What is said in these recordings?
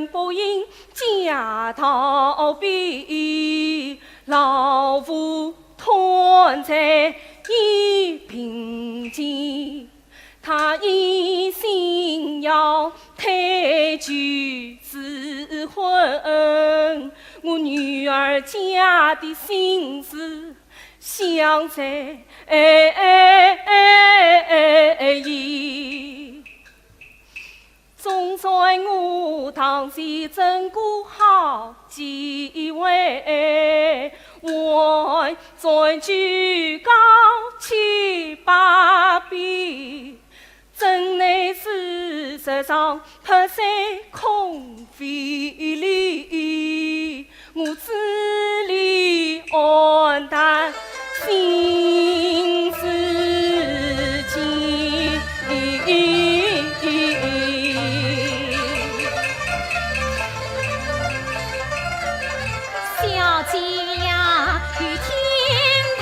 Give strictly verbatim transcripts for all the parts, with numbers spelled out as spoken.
不应假道别，老夫团在一并间。他一心要退居子婚，我女儿家的心事想在意。 总算我当时争个好机会，还再举高七八遍，怎奈事实上拍碎空非礼。 我知你暗淡心事情。小姐呀，有天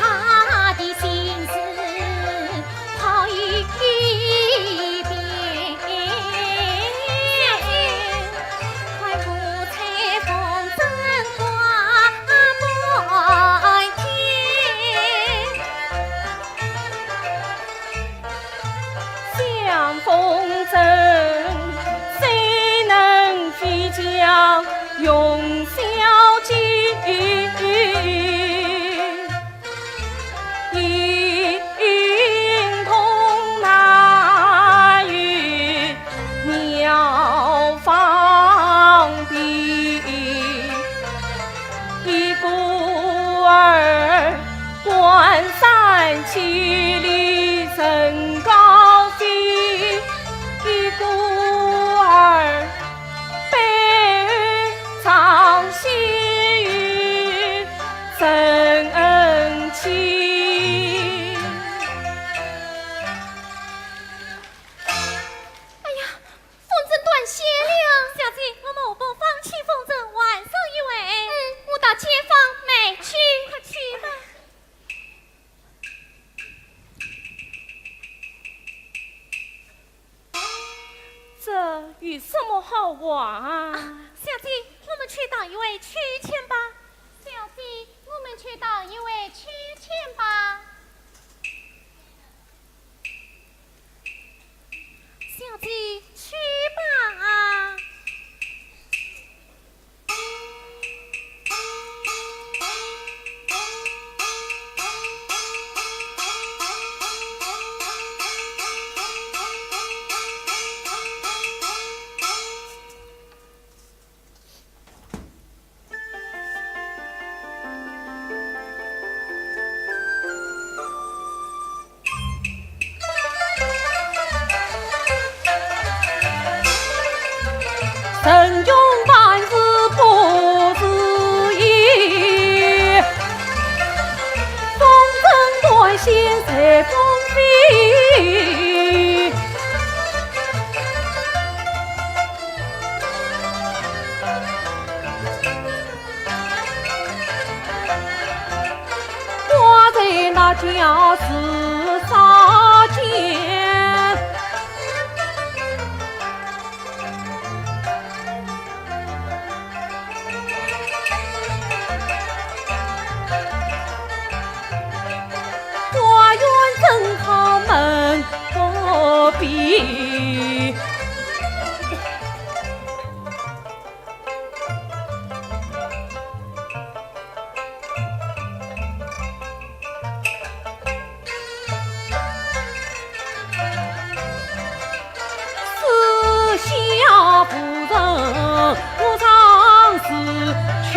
大的心事 好一遍。快不吹风筝刮半天。像风筝，谁能飞向云霄际？ 一同那云鸟芳菲，一孤儿观山千里人高飞，一孤儿 悲伤心语怎起？哎呀，风筝断线了！小姐，我们何不放弃风筝，换上一位？嗯，我到街坊买去。快去吧。 这有什么好话啊？啊，小姐，我们去讨一位秋千吧。小姐，我们去讨一位秋千吧。小姐，去吧。 人穷万事不如意，风筝断线随风飞。 挂在那家树梢间。花园正好门不闭。 四下无人，我常思去。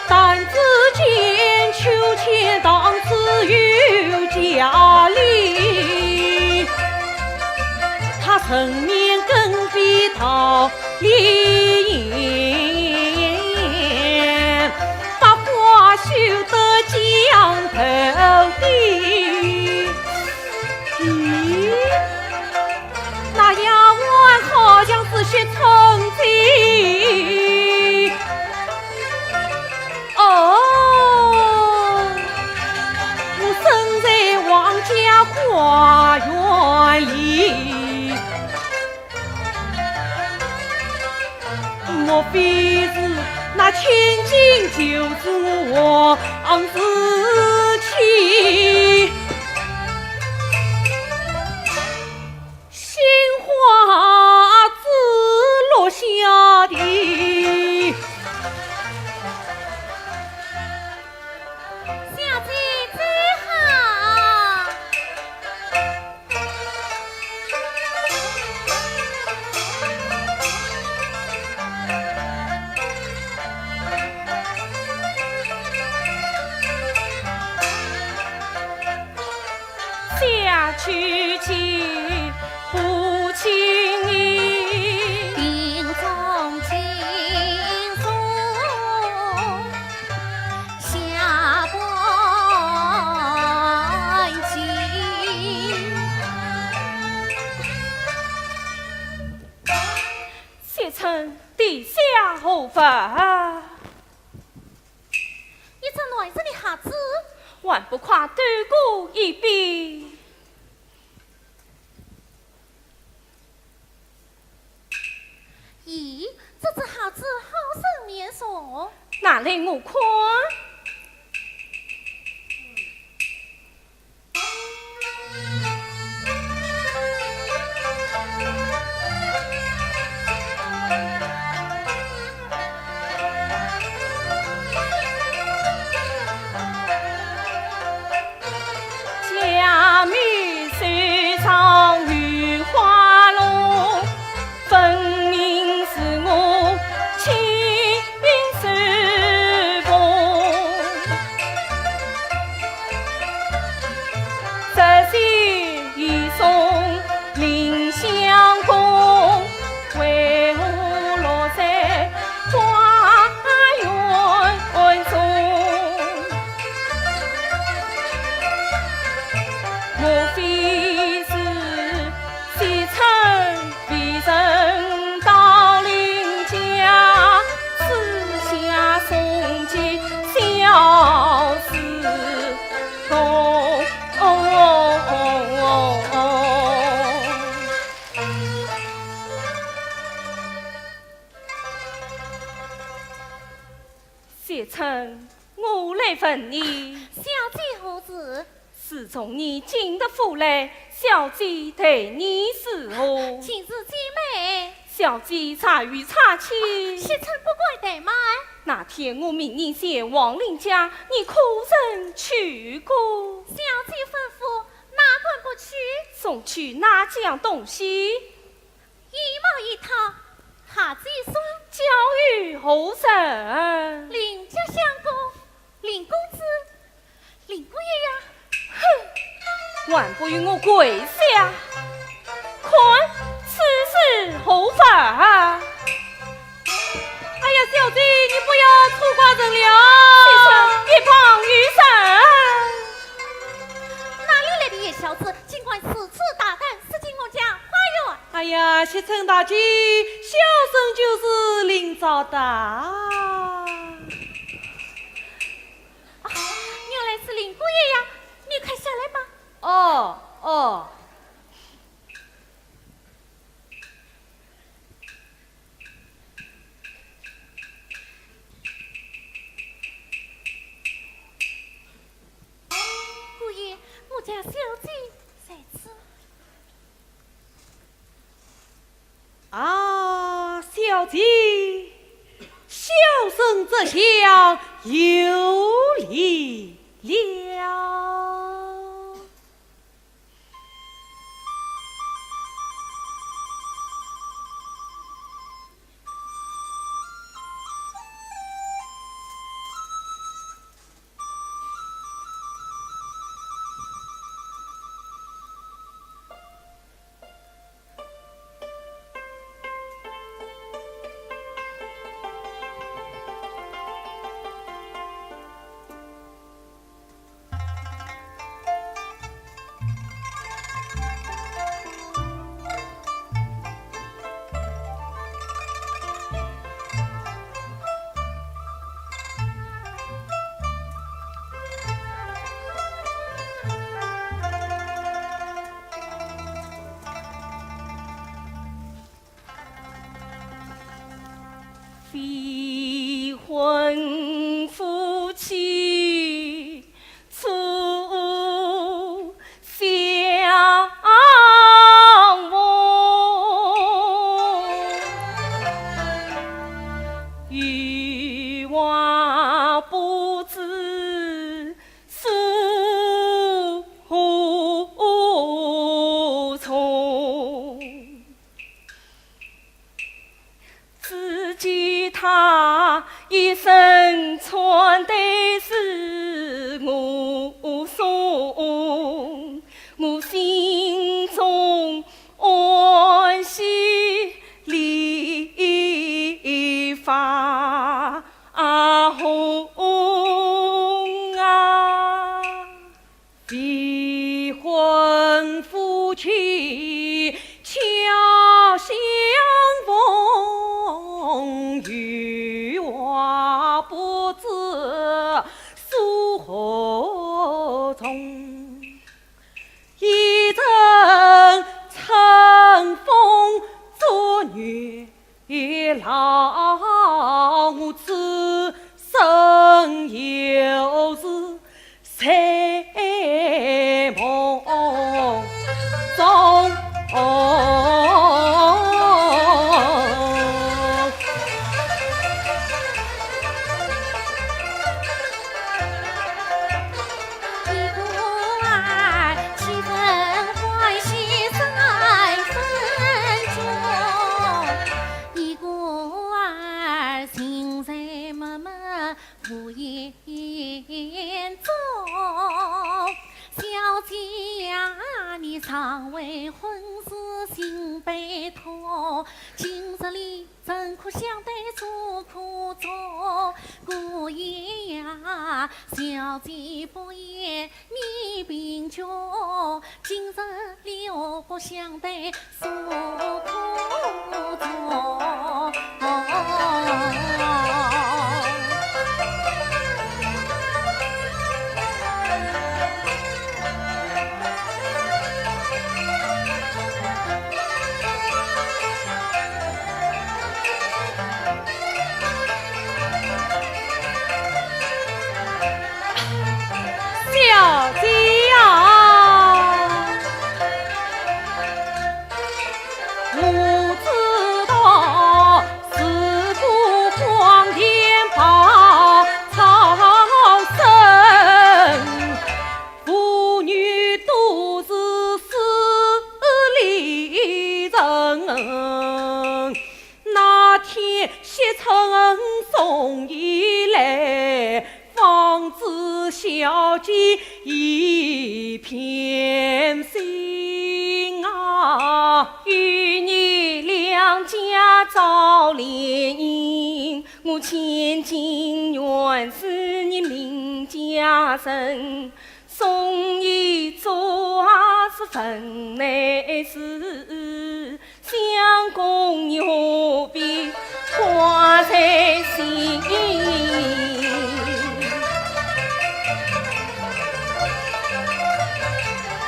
弹指间，秋千荡至有家里，他人面更比桃李颜，把花绣得绛头结成亲。哦，我身在王家花园里，莫非是那千金就是我王子妻？ 鲜花子落下地。小姐最好。下去见不亲意。病中惊坐下半间。惜春，地下何物？ 一只暖色的盒子。还不快端过一边？咦，这只盒子好生面熟。拿来我看。 佳面首上雨花落，分明是我亲手缝。这些 一送临相公，为何落在花园中？莫非是惜春未曾到林家，此下送寄小侍童？ 惜春，我来问你。小姐何事？自从你进得府来，小姐待你如何？尽是姐妹。小姐察言察气。惜春不敢怠慢。那天我命你前往林家，你可曾去过？小姐吩咐， 哪敢不去？送去哪几样东西？衣帽一套，鞋子一双。交与何人？林家相公，林公子，林姑爷呀。哼，还不与我跪下！看此事何物？ 哎呀，小姐，你不要错怪人了。惜春，一旁有人。哪里来的野小子，竟敢私自打探，私进我家花园？哎呀，惜春大姐，小生就是林昭达。啊，原来是林姑爷呀，你快下来吧。哦，哦。 姑爷，我家小姐在此。啊，小姐，小生这厢有礼了。未婚夫妻初相逢，有话不知 诉何从？只见他一身穿戴是我送，我心中欢喜理发 啊，红啊。未婚夫妻巧相逢，有话不知诉何从。 一阵春风作月老，我此生又是在梦中。 一个儿七分欢喜三分重，一个儿情深脉脉无言中。小姐呀，你尚未婚时心悲痛，今日里 怎可相对诉苦衷？姑爷呀，小姐不言你贫穷，今日里何不相对诉苦衷？ 小姐啊，我知道是个光天化日之生， 妇女都是势利人，那天惜春送衣来，方知小姐一片心啊。与你两家照联姻，我千金愿是你名家人。 送一座是坟内事，相公你何必挂在心？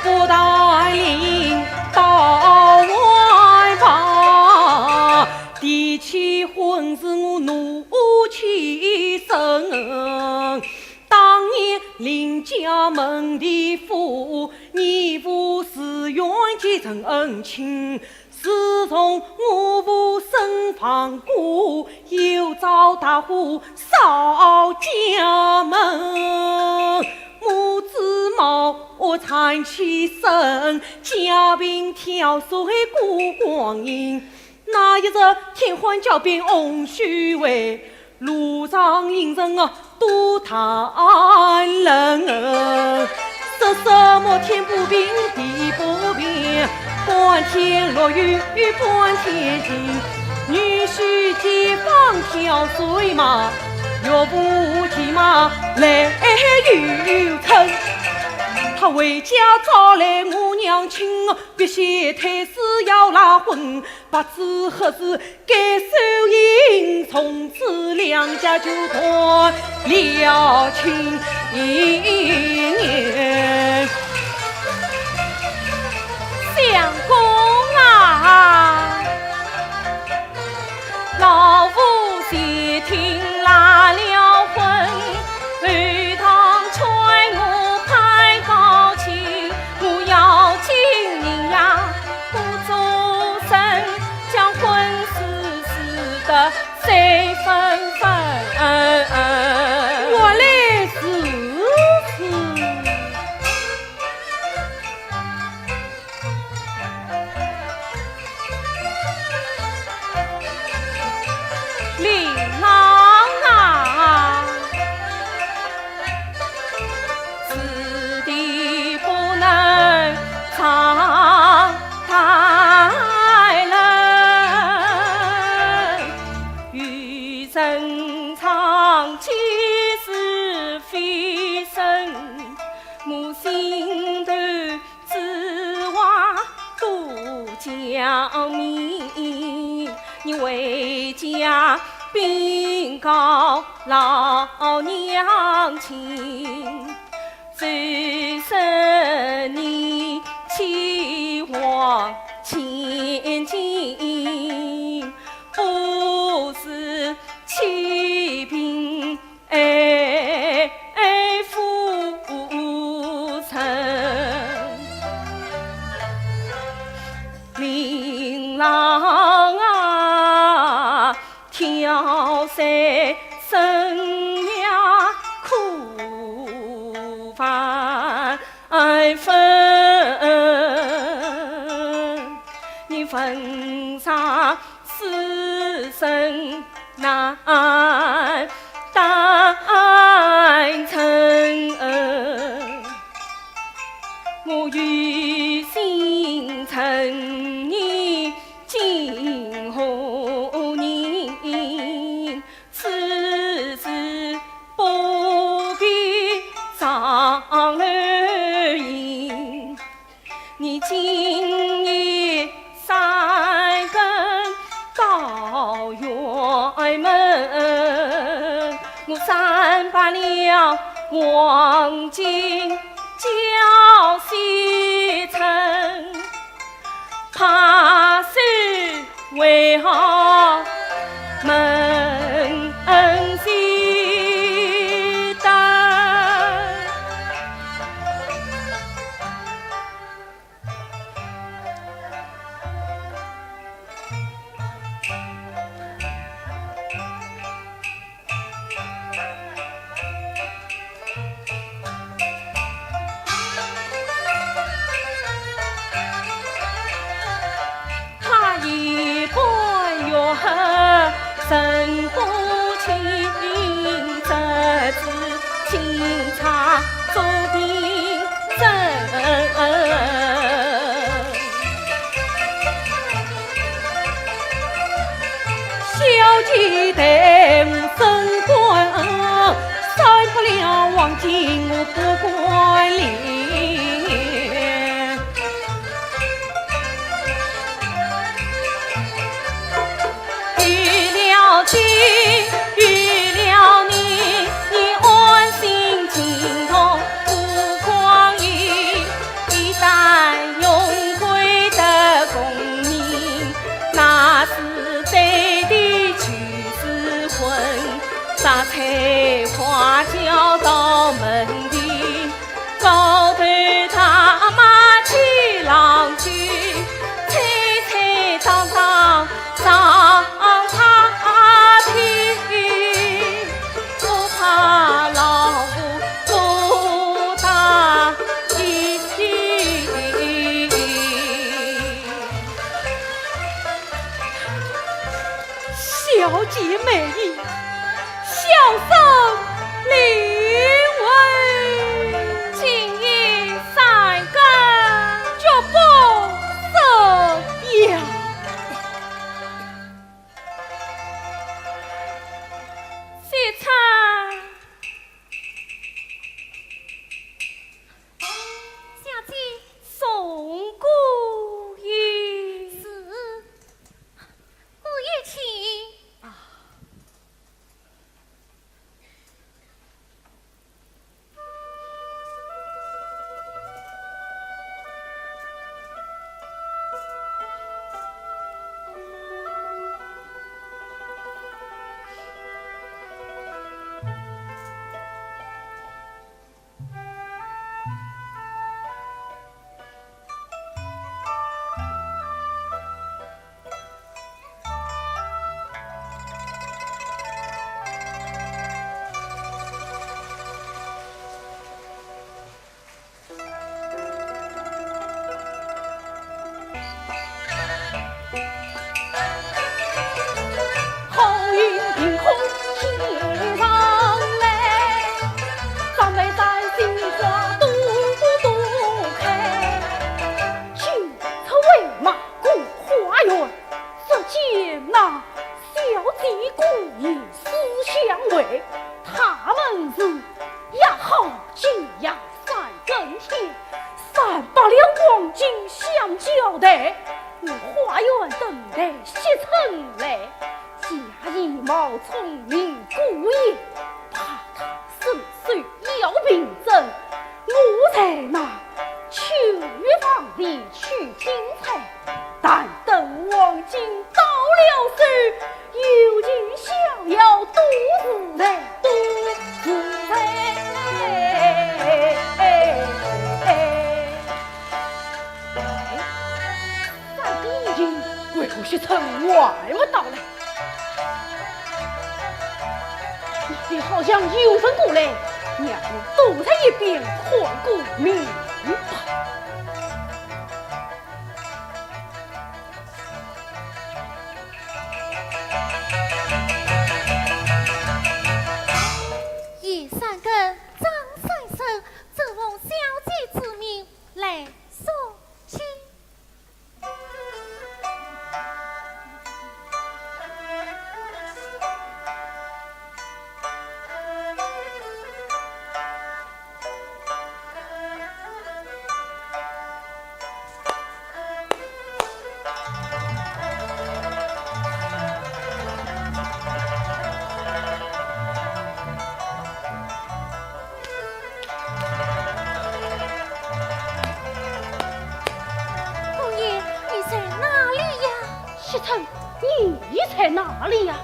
不但领到外房，提起婚事我怒气生。 当年林家门第府，你父自愿继承恩亲。自从我父身亡故，又遭大火烧家门，母子貌合惨其身，家贫跳水过光阴。 那一日天欢交边翁须会，路上行人啊多谈论，说什么天不平地不平，半天落雨半天晴，女婿前方跳水嘛，岳父骑马来又嗔。他回家招来我娘亲，必先退师要赖婚， 不知何时改收银，从此两家就断了亲缘。相公啊，老夫心听辣了婚，后堂劝我攀高亲，我要金银呀，不做声，将婚事死得随纷纷。原来如此。令郎啊，此地不能长待了，与人长期是非生，我心头 之话都讲明，你回家禀告老娘亲，就说你去往千金，不是欺贫 爱富贵，令郎啊，挑三生呀，苦万分。你问啥 此生难单成。我有心成你金和银，此事不必上楼行。 你今夜三更到辕门，我赏罢了黄金交细称，怕是为何门前灯。 他一半月和神不清，这只金钗做凭证。小姐待我甚关，赏罢了黄金我不管了。 与了金，与了你，你安心情同不狂意。一旦荣归得功名，那是对的就是婚。啥采花轿到门庭， 高头大马去郎去，吹吹打打上塔去，不怕老虎不打眼。小姐美意， 小生李文。今夜三更，绝不食言。小姐。 送姑爷。是，姑爷请。啊。貌聪明过眼，怕他伸手要凭证，我在那绣房里取金钗，但等黄金到了手，有情逍遥多自在，多自在。哎，三更已经，为何薛春还没到来？ 你好像有人过来，让我躲在一边看个明白。叶三更、张三生，承蒙小姐之命来送亲。 姑爷，你在哪里呀？薛春，你在哪里呀？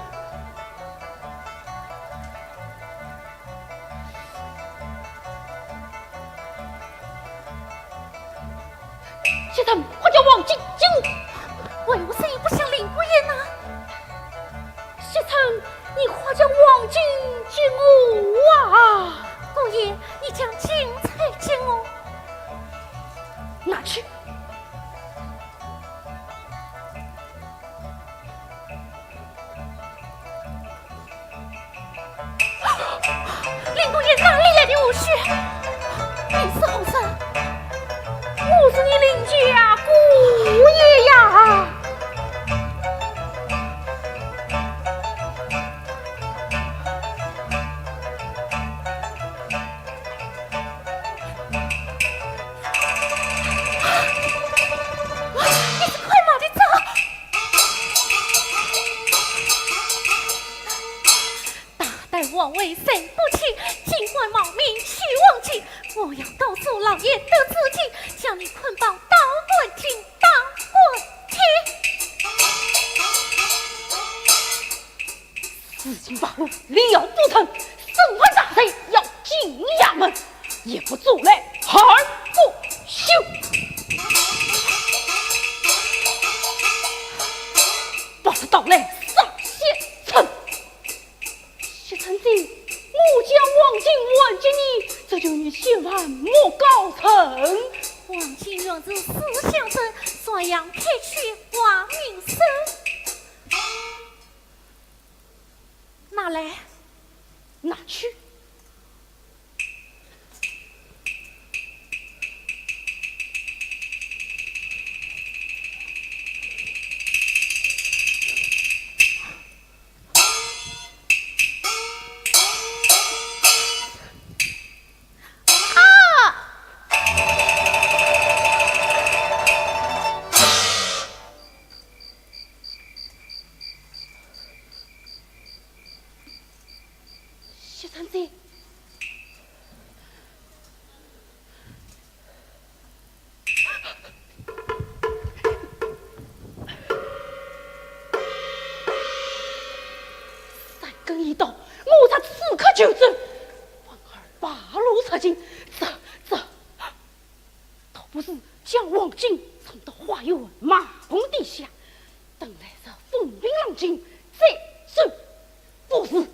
薛春，快叫王进进屋。为何声音不响？林姑爷呢？ 薛春，你快将王进接我啊！姑爷，你将金钗给我。拿去。林姑爷，哪里来的胡须？你是何人？我是你林家姑爷呀！ 你是快马的招。大胆妄为，谁不起？竟敢冒名取黄金，我要告诉老爷得知情，将你捆绑到官厅打官司。 事情败露，料不成，审判大罪要进衙门，一不做来，二不休。不是到来杀薛春。薛春姐，我将黄金还给你，只求你千万莫告人。黄金原是私相赠，洛阳开去还名声。 拿来。拿去。啊！ 薛春姐，三更已到，我若此刻就走，反而败露出京，这，这， 倒不如将黄金藏到花园马棚底下，等来日风平浪静再走，不如。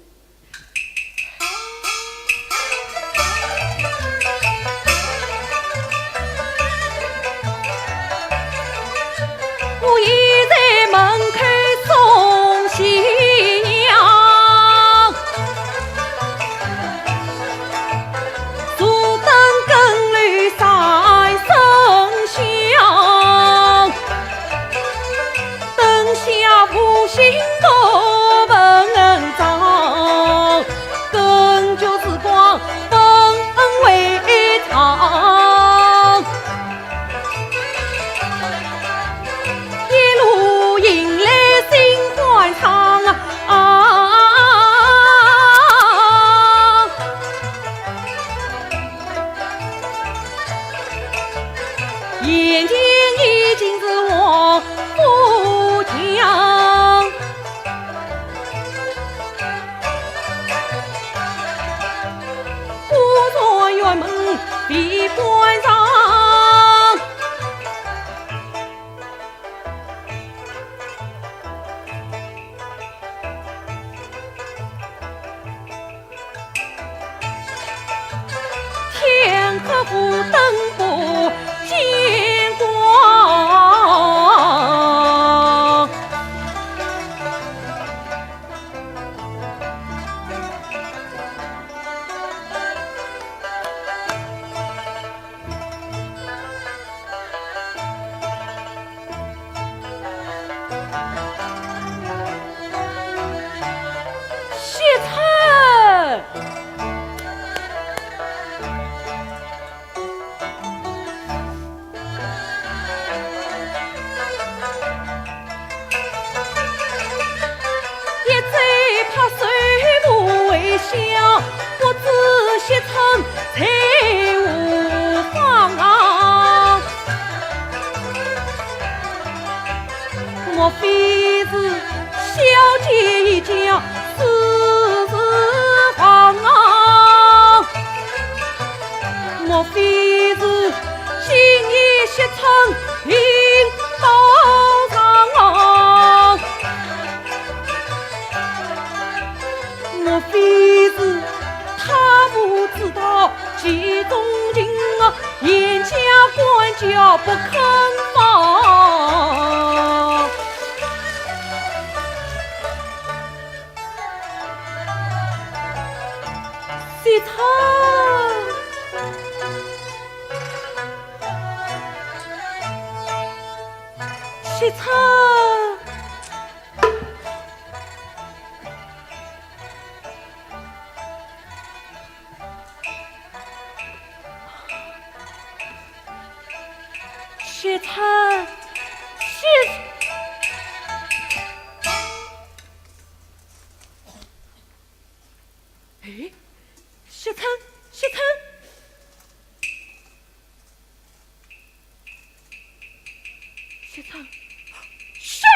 我已在门口送喜娘。 坐等更楼三声响，灯下无心过问非官场。天可不等不见光。惜春。 一再拍手不回响，不知惜春在何方啊？莫非是小姐一家私事房啊？ 莫非是今夜惜春病倒床？莫非是他不知道其中情啊，严加管教不肯放？ 惜春，惜春，惜春，惜 哎，惜春，惜春，惜春，是！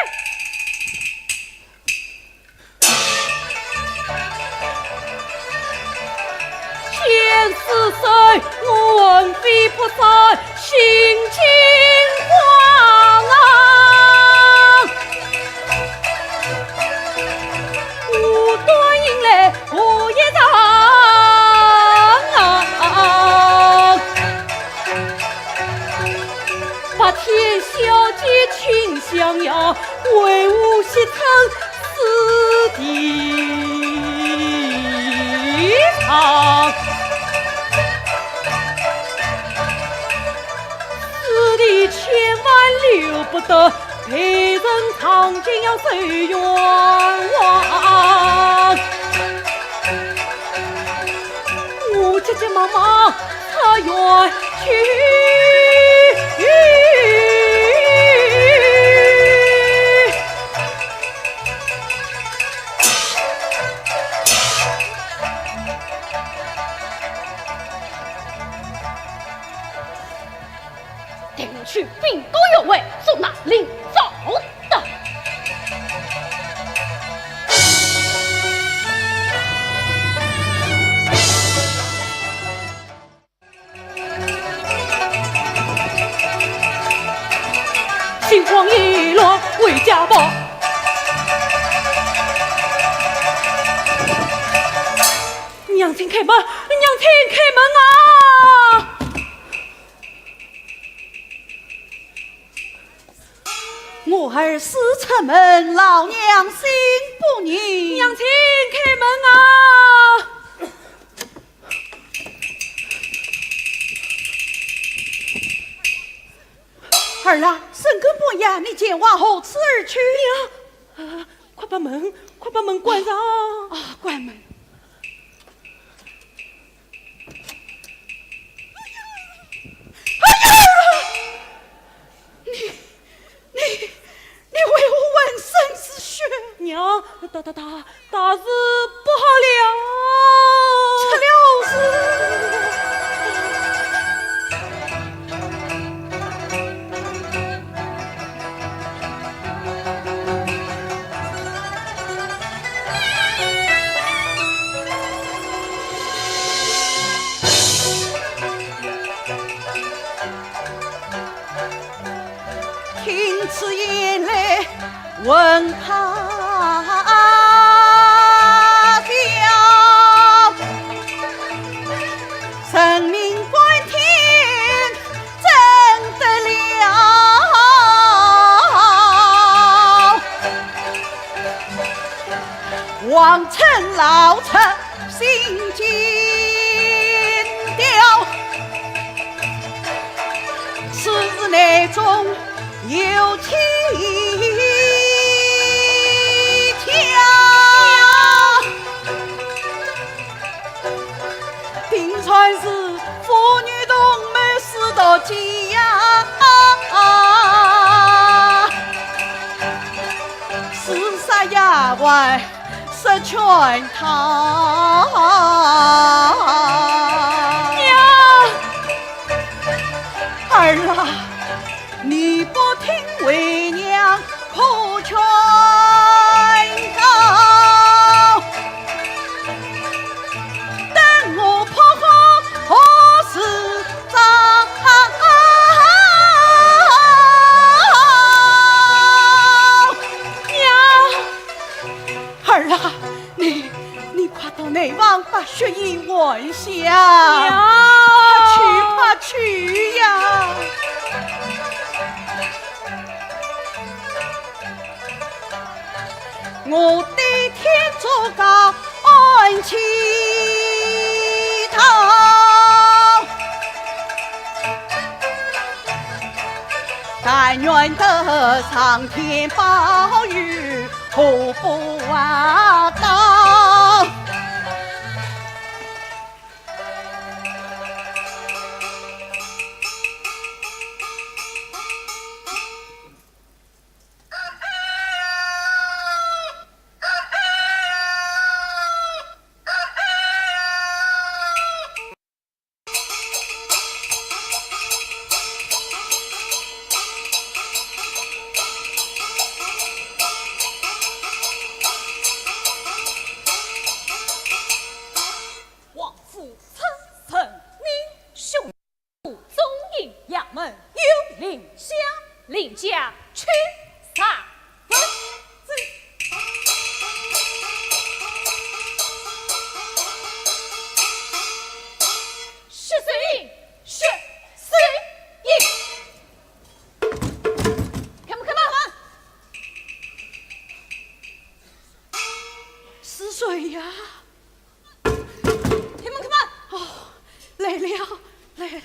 见是谁，我非不在，心惊慌啊！ 无端引来何一场啊？白天小姐请相邀，为何惜春死地上？此地千万留不得， 陪人唱经要受冤枉，我急急忙忙出院去。带我去禀告员外，捉拿林昭德。星光一落回家吧。娘亲开门，娘亲开门啊！ 我儿死出门，老娘心不宁。娘亲开门啊！儿啊，深更半夜，你前往何处而去？娘，啊，快把门，快把门关上。啊，关门。哎呀！ 你，你，你为何浑身是血？娘，大，大，大，大事不好了！出了事！文怕掉，人命关天怎得了？王臣老臣心惊掉，此事内中 有蹊跷，定然是父女同谋私夺计呀！是啥丫鬟说劝他呀？儿啊， 你不听为娘苦劝告，等我破获何时招娘？儿啊，你，你快到内房把薛姨唤下。娘！快去，快去呀！ 我对天做个暗祈祷，但愿得上天保佑，祸不was到。 王府村人，你兄 中营衙门有令下，令下去查问。薛水英，薛水英，开门，开门！是谁呀？ 开门，开门！哦，来了，来了，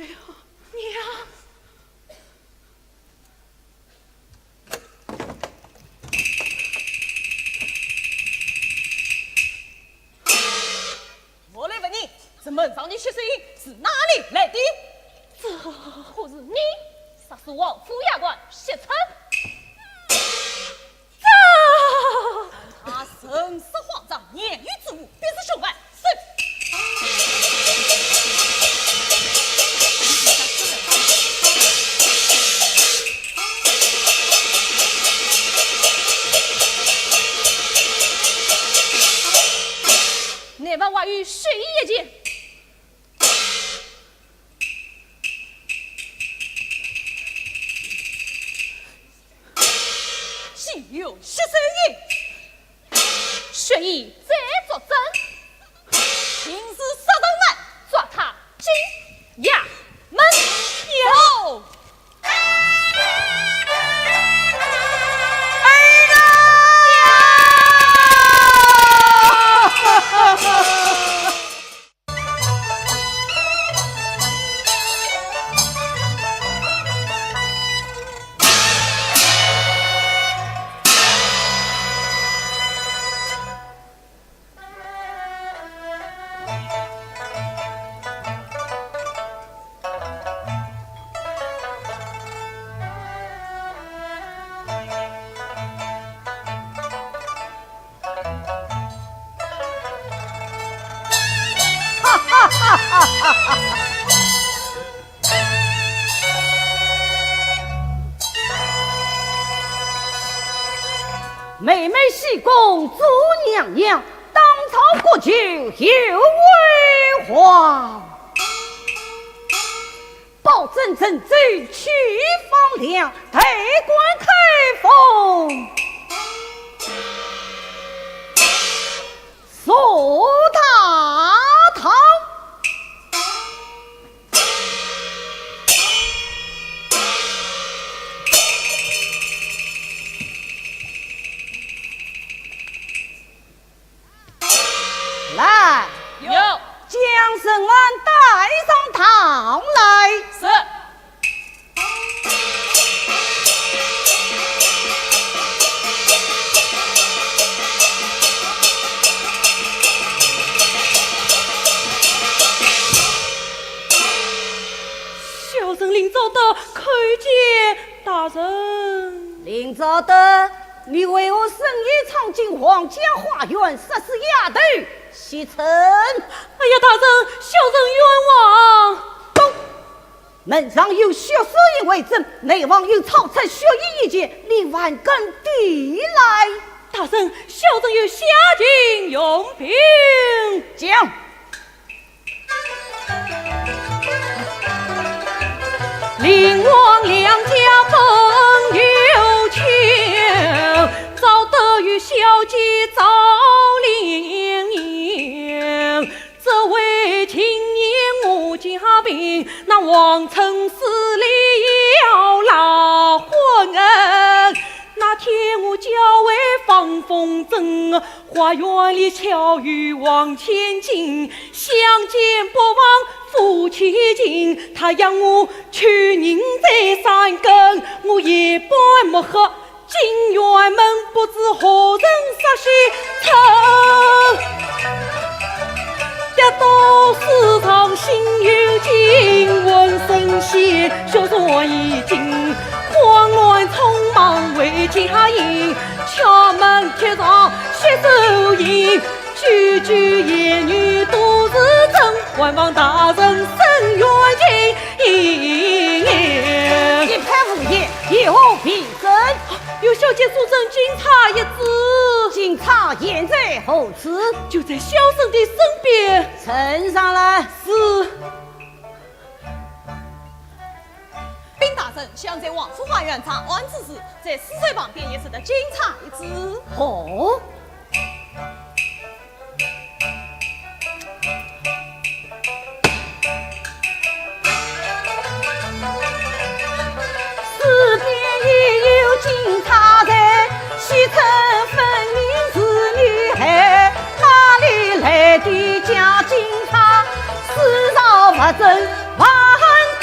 娘。我来问你，这门上的薛水英是哪里来的？这可是你杀死王府丫鬟薛春？ 这……他人说谎话，言语之无，必是凶犯。是。内房还有薛姨一件。 岂有薛水英？薛姨再作证，定是杀人犯，抓他进衙门。有。儿啊！ 妹妹喜功做娘娘，当朝国舅又为皇。 保准陈州去放粮，代官开封。将沈安带上堂来。是。小生林昭德叩见大人。林昭德，你为何深夜闯进皇家花园，杀死丫头惜春？哎呀，大人，小人冤枉。 门上有血手印为证，内房有抄出血印一件，你还敢抵赖？大人，小人有下情用兵。讲。林王两家本有情，招得与小姐赵丽英。 只为今夜我家贫，那王村势力要闹混。那天我叫外放风筝，花园里巧遇王千金，相见不忘夫妻情。他要我去认罪三更，我夜半摸黑 进辕门，不知何人杀惜春。一到书场心有惊，浑身鲜血传衣襟，慌乱匆忙回家迎，敲门贴上血手印，句句言语都是真，还望大人伸冤情。一派胡言，以后平身。 有小姐书信，仅差一字。仅差言在何处？就在小生的身边。呈上来。是。禀大人，想在王府花园查案之事，在书信旁边也写得仅差一字。哦。 事边也有警察在，惜春分明是女孩，哪里来的假警察？私造物证万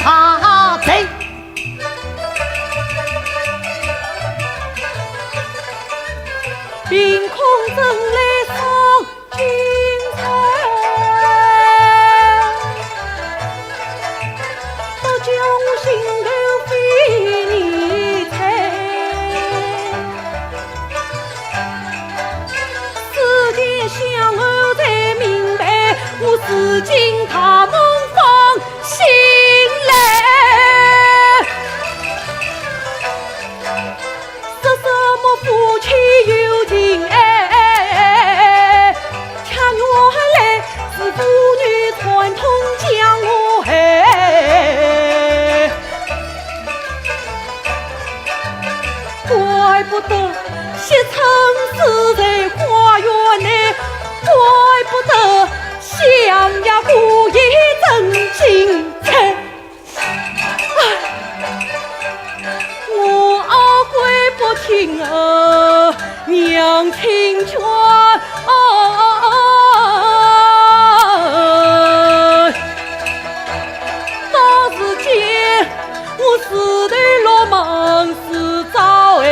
大罪。凭空争来送 金钗，倒叫我心头飞泥彩。思前想后才明白，我如今大梦方醒来。 说什么夫妻有情爱，却原来是父女串通将我害。怪不得惜春死在花园内，怪不得想呀故意真精彩。 我阿跪不听啊，娘亲劝啊，到如今我自投罗网自招哎。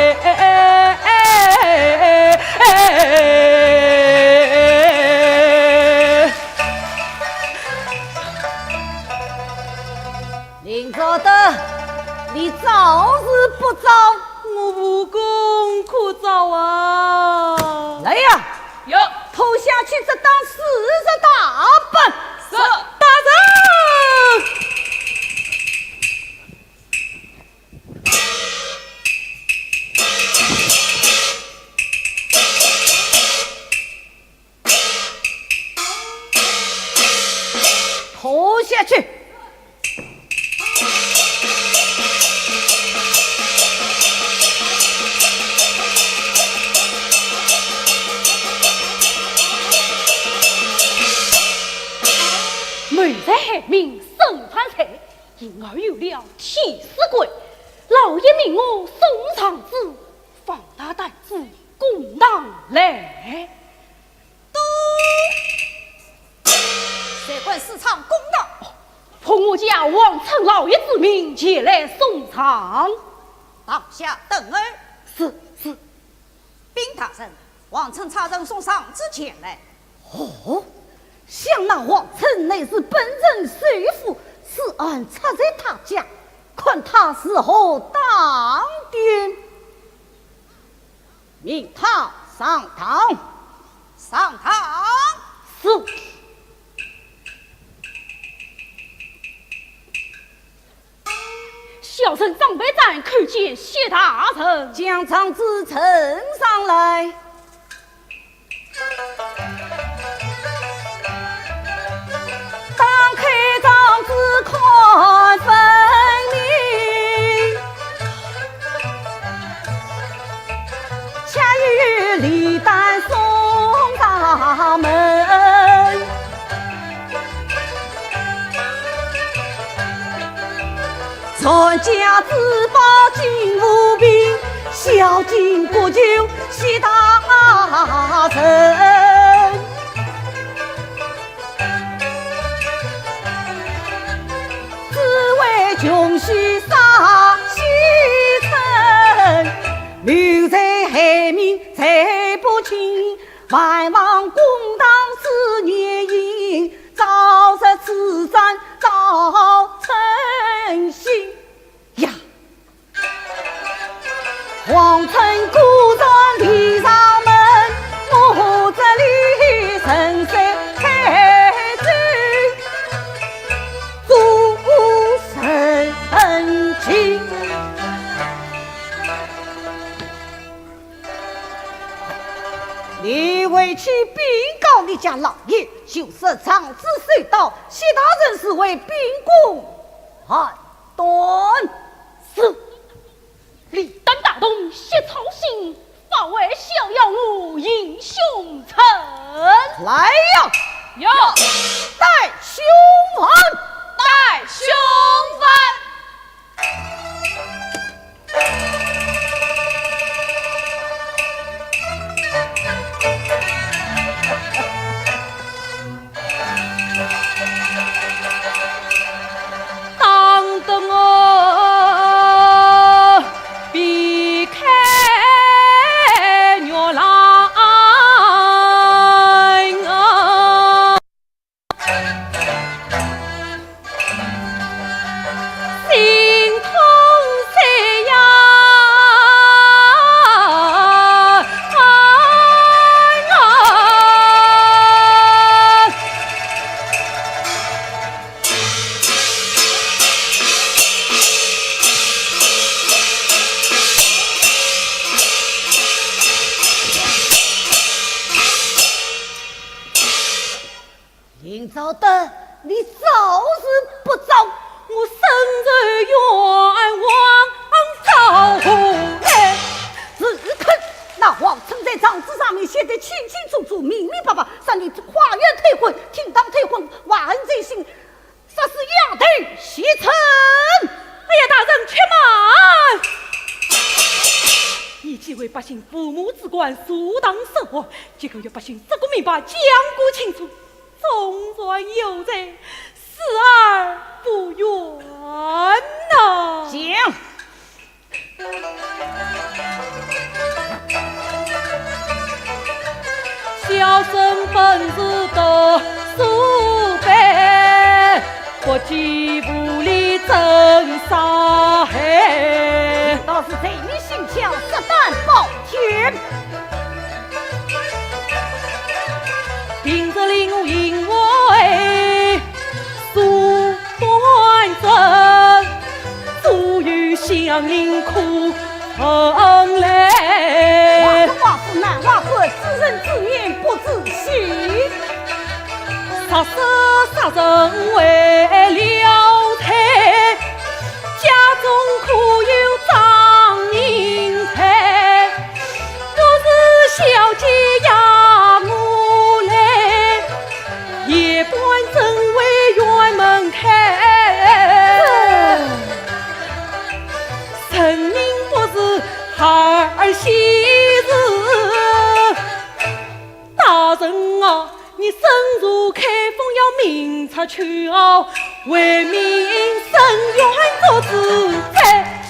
林昭德，你招是不招？我无功可招啊！来呀，有。拖下去，这当四十大板。是。大人！ 拖下去。谋财害命沈万岁，因而有了替死鬼。老爷命我送状子，放他胆子公堂来。 都。谁敢问四场公道。奉我家王村老爷之命前来送上。堂下等候。是，是。禀大人，王村差人送状子前来。哦，想那王村乃是本城首富，此案出在他家，看他如何当庭。 命他上堂。上堂。是。小生张备赞叩见谢大人。将状子呈上来。 打开状子看分明，恰有李旦送上门。 传家之宝金无病，孝敬国舅谢大人。只为穷虚杀昔臣，谋财害命罪不轻，万望公堂赐原因， 早日此斩早成形呀！王村果然李上门，我这里人谁陪酒做成情。 你回去禀告你家老爷，就说状子收到，谢大人是为秉公判断。是。李旦大动，谢操心，法外逍遥，我英雄臣。来呀！有。带凶犯。带凶犯。 打得我避开月郎。 心痛死呀！林昭德，你招是不招？我深仇冤枉招何来？只看那王村在状子上面写得清清楚楚、明明白白，让你花园退婚、厅堂退婚、怀恨在心，杀死丫头谢琛。哎呀，大人且慢！你既为百姓父母之官，坐堂审案，即可与百姓说个明白，讲个清楚。 纵然有罪，死而不冤呐。讲。小生本是读书班，不及无礼真伤害。倒是罪孽心强，色胆包天。 平日里我行为素端正，只有乡邻可恨来。话是话是，难话说，知人知面不知心。若是杀人为了财，家中可有张银财？ 若是小姐压我来，夜半怎会院门开？人命不如孩儿喜事，大人啊，你身处开封要明察秋毫，为民伸冤做主宰。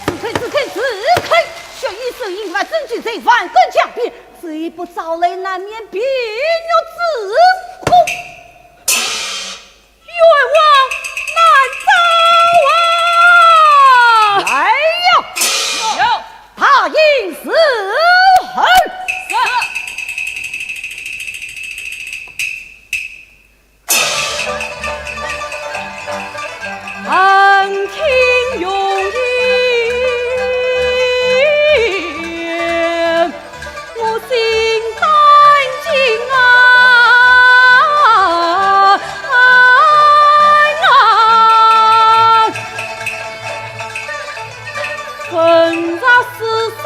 住口，住口，住口！血雨腥风，勿准去罪犯，更加别，谁不遭雷，难免被虐之苦。冤枉难招啊！来呀！有。大刑伺候。是。 闻听用意，我心胆惊啊！混杂私生，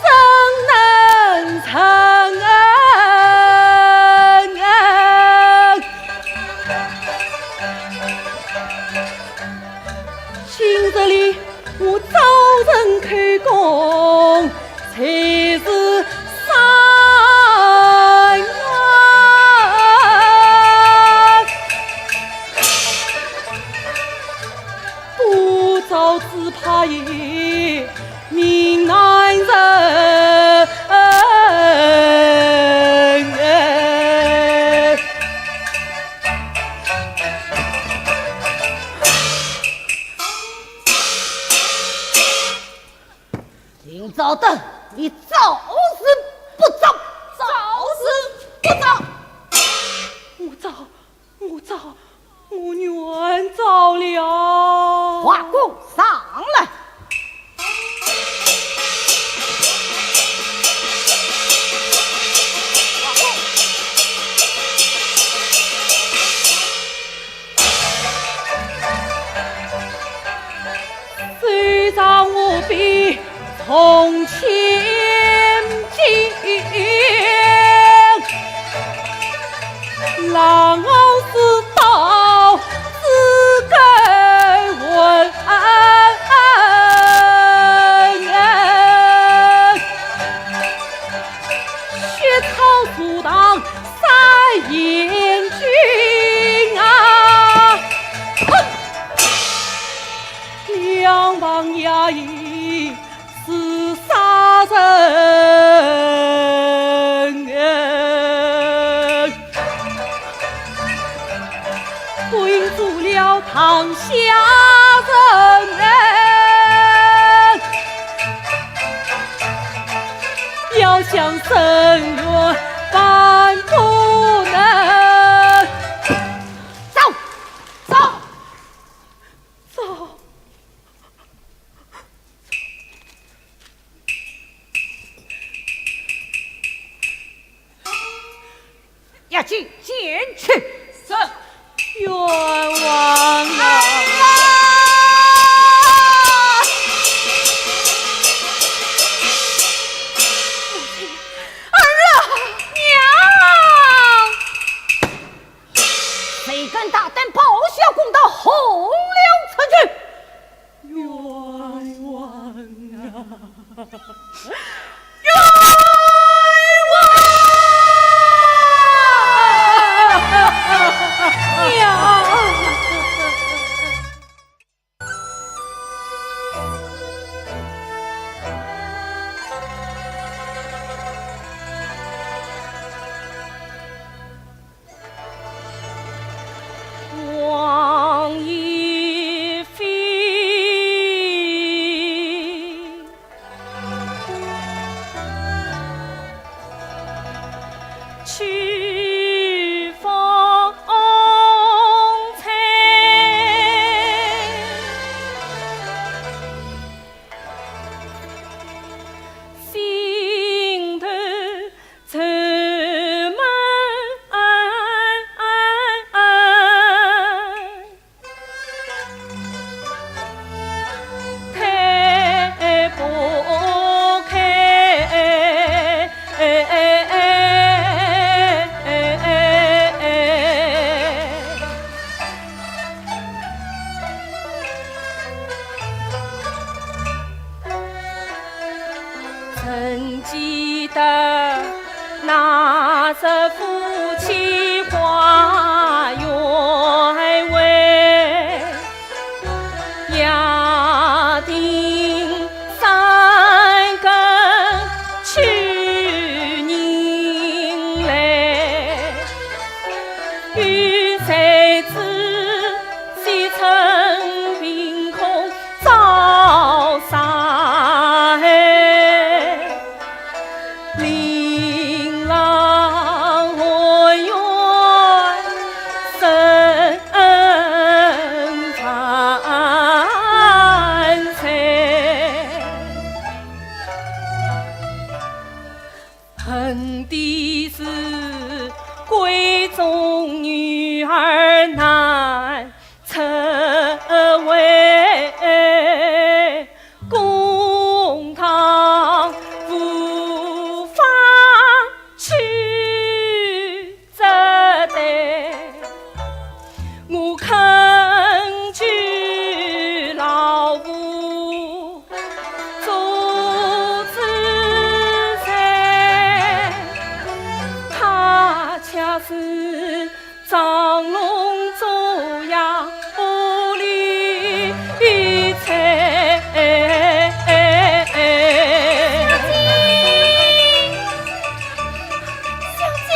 怎能成？今日里我招人口供，才是三啊！不招只怕也 命难成。林昭德，你招是不招？招是不招？我招，我招，我愿招了。画供上来。虽然我比 从前经，让我知道资格问，血草阻挡三贤君啊！哼！两旁衙役 是啥人？勾引住了堂下人，要想伸冤万不能。走，走，走。 押进监去。是。冤枉啊！哎呀！儿啊，娘！ 谁敢大胆报效公道，红楼出去！冤枉啊！冤枉啊！娘！夫妻花园围，约定三更去迎来。有谁知西窗凭空照山海。 令郎含冤深万载。恨的是闺中女儿难 成为公堂无法去责备。我恳求老父做主宰，他却是 装聋作哑，无理取闹。小姐，小姐，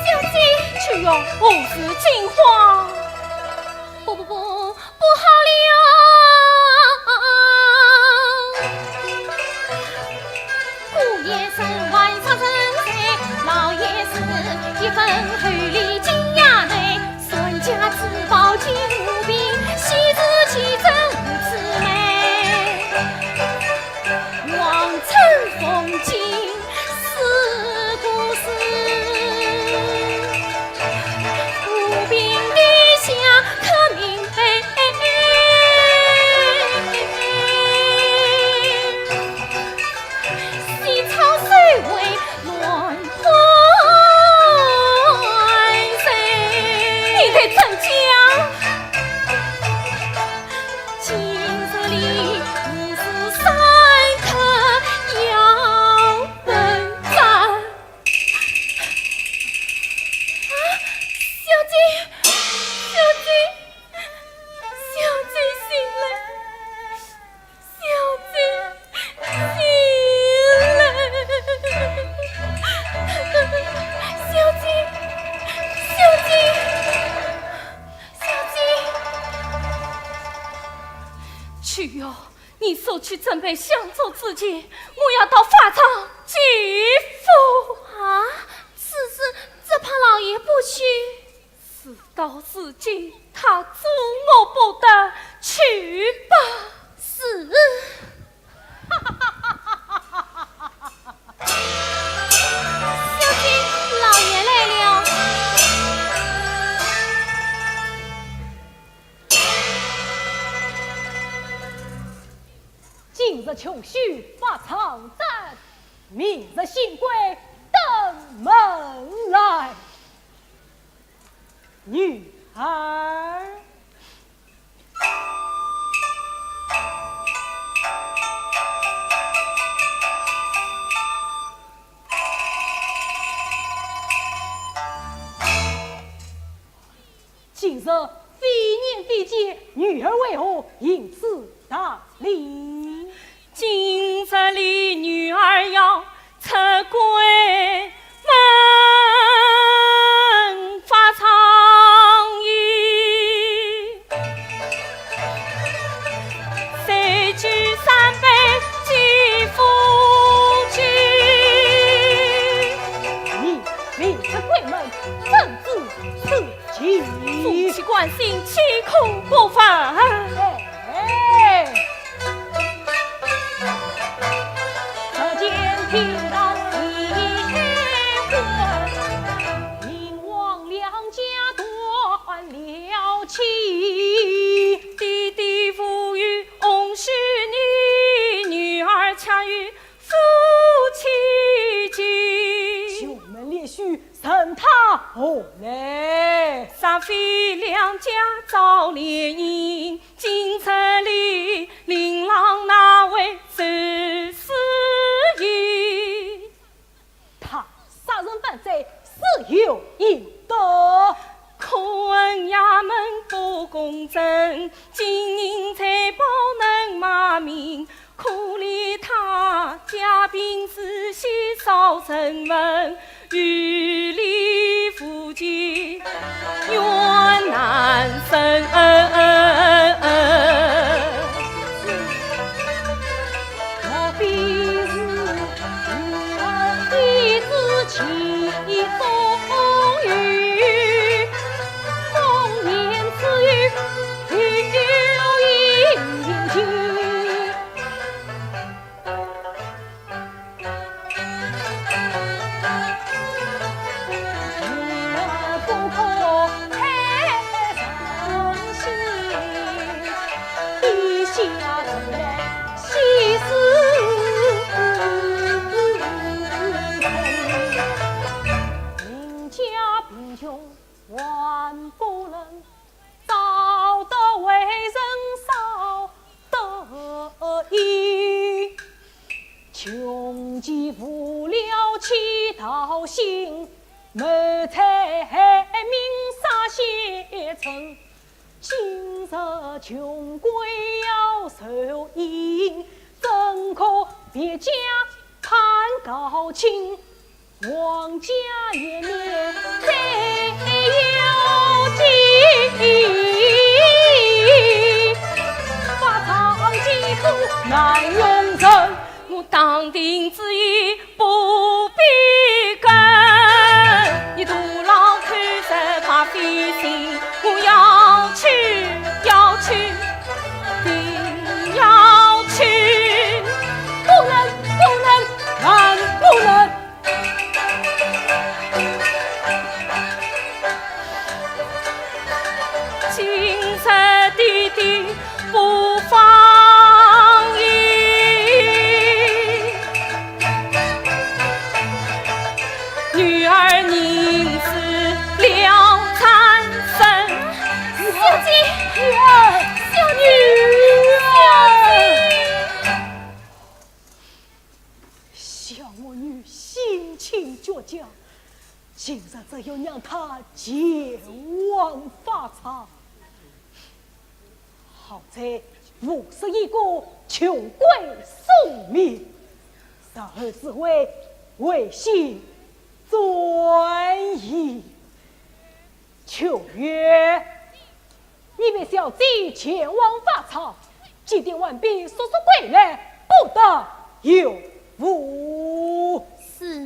小姐。秋月，何事惊慌？不，不，不， 不好了！姑爷身患杀身罪，老爷是一分厚礼金衙内，传家之宝金无比，昔日奇珍无此美。王臣奉敬 是故事，无凭地下可明白。西窗虽为乱欢人。你待怎讲？今日里已是三刻要 问斩。啊，小姐，小姐，小姐醒来，小姐醒来，小姐，小姐，小姐。秋月， 你速去准备香烛纸钱，我要到法场祭父。啊，此事只怕老爷不许。事到如今，他阻我不得，去吧。是。小姐，老爷来了。 今日穷虚法场斩，明日新贵登门来。女儿。 今日非年非节，女儿为何行此大礼？今日里女儿要出闺门，法场仪，随举三杯祭父亲。你未出闺门，怎知此 夫妻关心，岂可不问？哎，只见厅堂已开馆，宁王两家断了亲。爹爹无语，翁婿你，女儿恰与 夫妻情。兄门列须，任他何来？煞费两家遭联姻，今日里令郎哪位受司仪？在是有应得。可恨衙门不公正，金银财宝能卖命，可怜他家贫如洗少成文，有理无据，冤难伸。莫非是 天子起风雨，丰年之日，有阴晴。我不可太伤心，一下子来 喜事成。人家贫穷万不能，造得为人少得意。穷极无聊乞讨薪，谋财害命撒邪嗔。 今日穷鬼要受刑，怎可别家攀高亲？王家颜面最要紧，法场疾苦难容忍。 我当庭之言不必跟，你徒劳口舌白费心，我要去，要去，定要去。不能，不能，万不能。 今日爹爹不放心，女儿宁死了残生。小姐，女儿，小姐，小姐。 想我女性情倔强，今日只有让她前往法场。好在无事一个穷鬼送命，日后自会回心转意。 秋月，你陪小姐前往法场，几点完毕，速速归来，不得有误。是。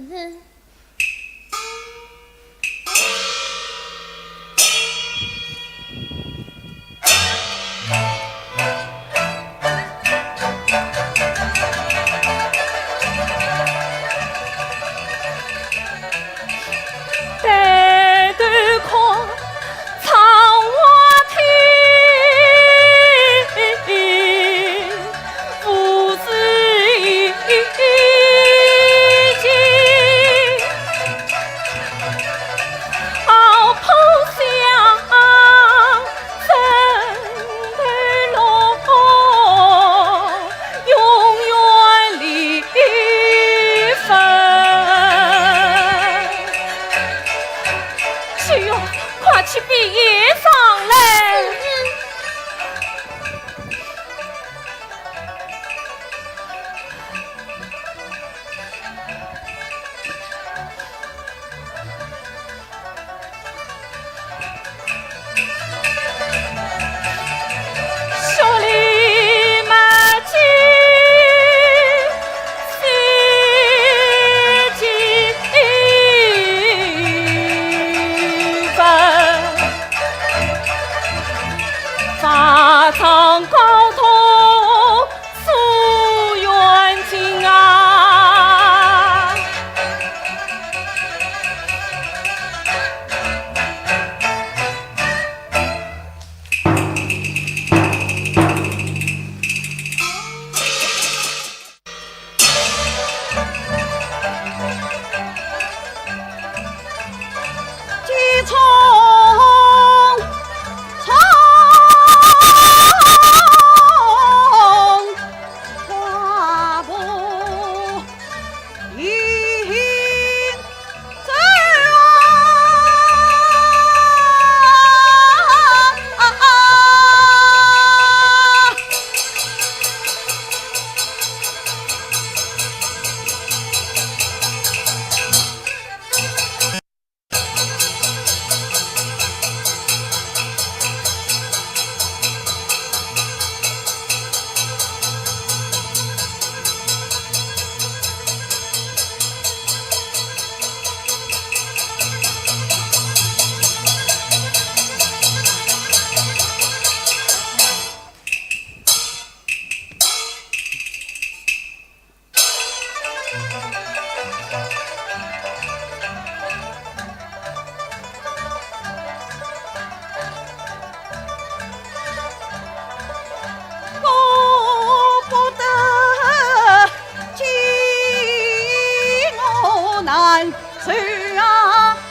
走啊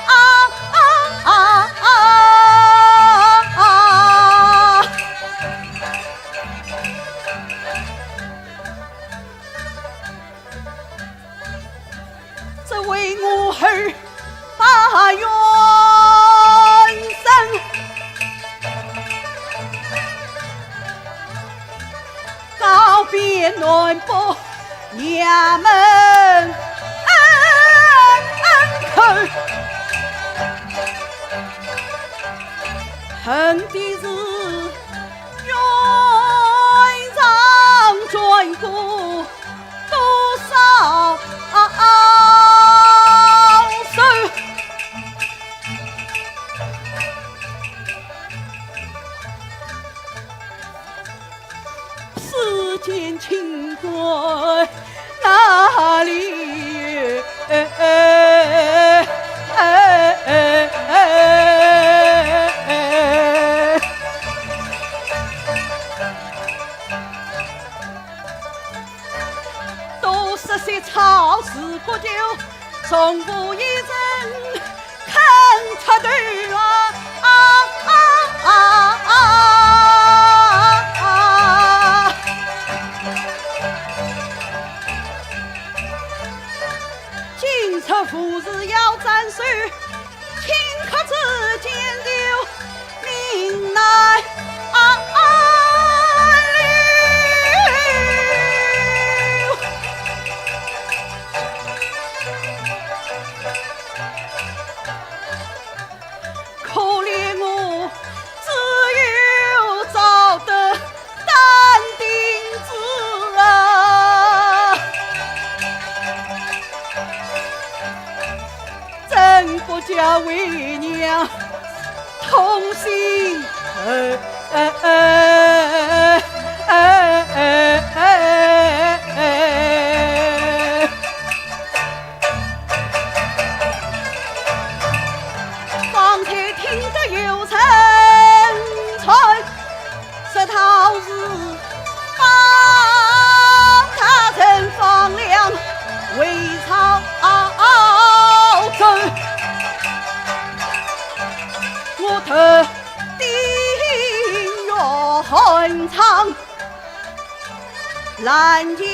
啊啊啊啊！只为我儿把冤伸，告别南北 娘们恩恩仇，恨的是冤上转过多少仇。 世间清官哪里有？多少些朝思暮想，从无一人 看出头啊啊啊啊！今朝父子要斩首，顷刻之间就命难啊啊！ 可怜我只有找得担定子啊，怎不叫为娘痛心？哎哎哎哎哎哎哎！ 方才听得有人传，说道是包大人放粮回潮州，我特地要寒窗 拦轿。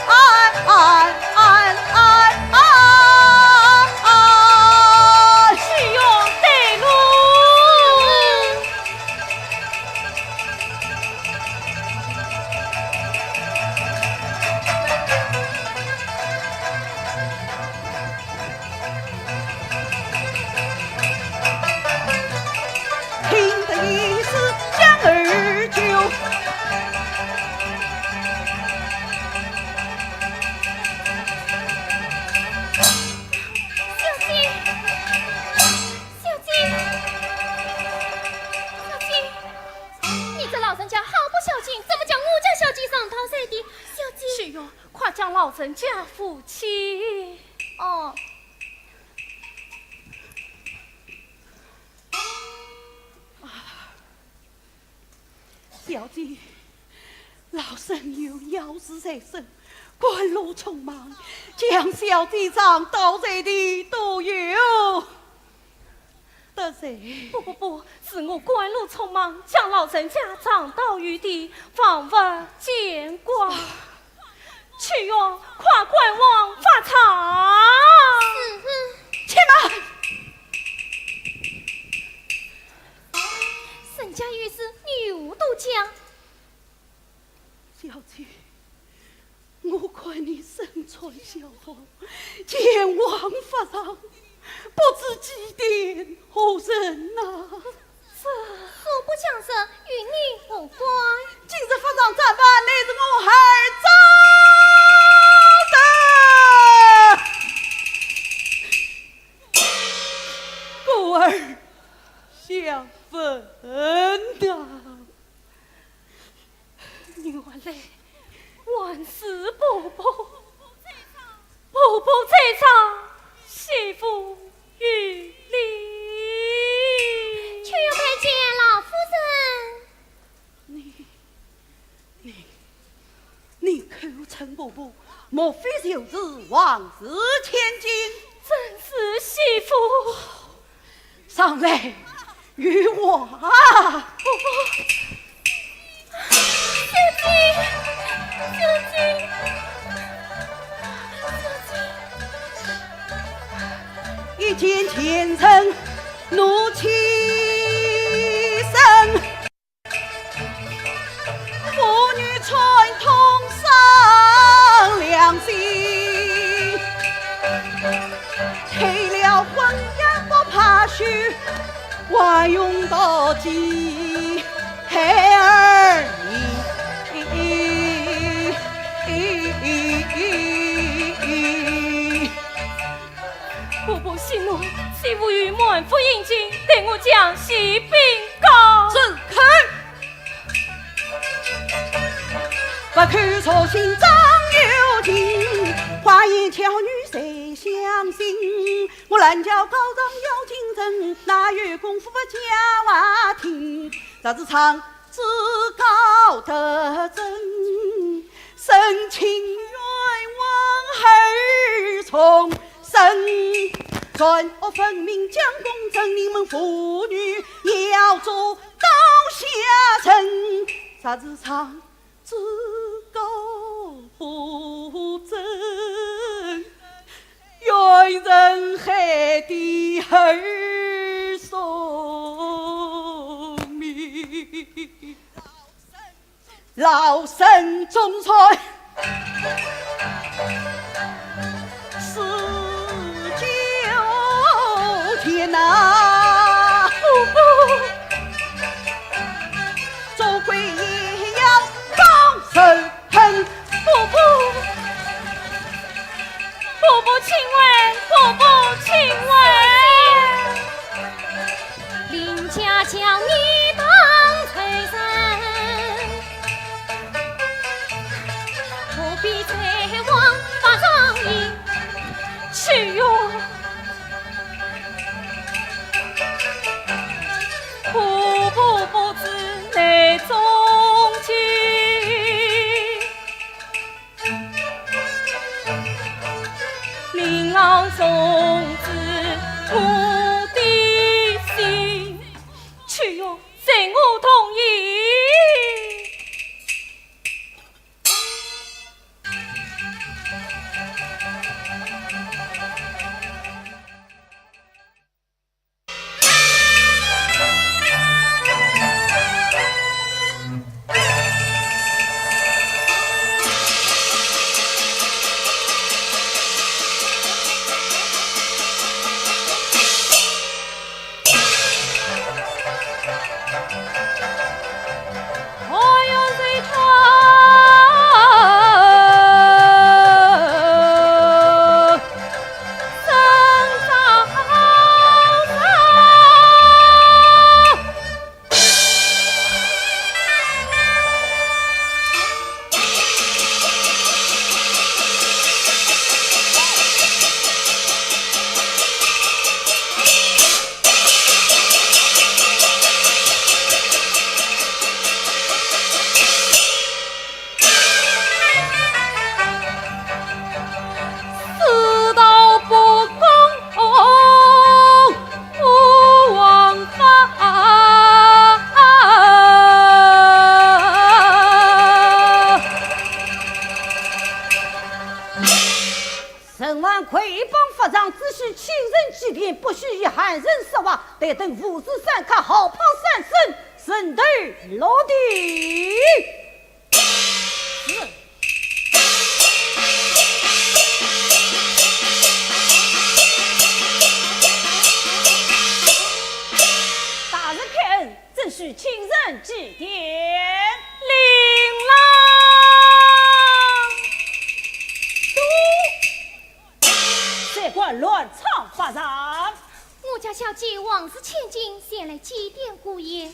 哎哎哎哎哎！是哟，对喽。 听得一时江儿秋。小姐，小姐，小姐，你这老人家好不孝敬，怎么将我家小姐上当在地？小姐，是哟，快将老人家扶起。哦。 小姐，老身有要事在身，赶路匆忙，将小姐撞倒在地，多有得罪。不不不，是我赶路匆忙，将老人家撞倒于地，方不见怪。 秋月，快赶往法场。是。且慢！人家有事，你又多讲。小姐，我看你身穿孝服，前往法场，不知祭奠何人呐？ 这，我不讲这，与你无关。今日法场战罢，乃是我儿招得孤儿相分呐。 原来还是婆婆，婆婆在上，媳妇有礼。秋月拜见老夫人。你，你，陈伯伯，莫非就是王氏千金？正是，媳妇。上来与我啊！伯伯，小姐，小姐，小姐。一见前程怒气生。 妇女串通伤良心，退了婚也不怕休，还用得及孩儿呢。伯伯息怒，媳妇与满腹英情，待我将喜禀告。住口！ 不口说心中有情，花言巧语谁相信？我拦轿告状要进城，哪有功夫叫啊听？若是唱子高得真，申请冤枉而重生。善恶分明讲公正，你们妇女要做刀下人。若是唱 子高不正，冤人害得儿送命。老身忠臣 是九天呐，做鬼也要报仇恨。伯伯，伯伯请安，伯伯请安。林家将你当罪人， 何必再往法场里去哟？婆婆不知内中情，令郎终知我的心。去哟，随我同去。 世道不公，无王法。承蒙贵邦法场，只许亲人祭奠，不许与汉人说话。待等父子山客，好怕三声，人头落地。 是。大人开恩，准许亲人祭奠。令郎。都。谁敢乱闯法场？我家小姐王氏千金前来祭奠姑爷。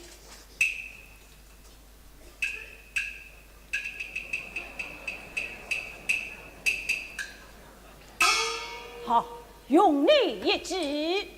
好，容你一祭。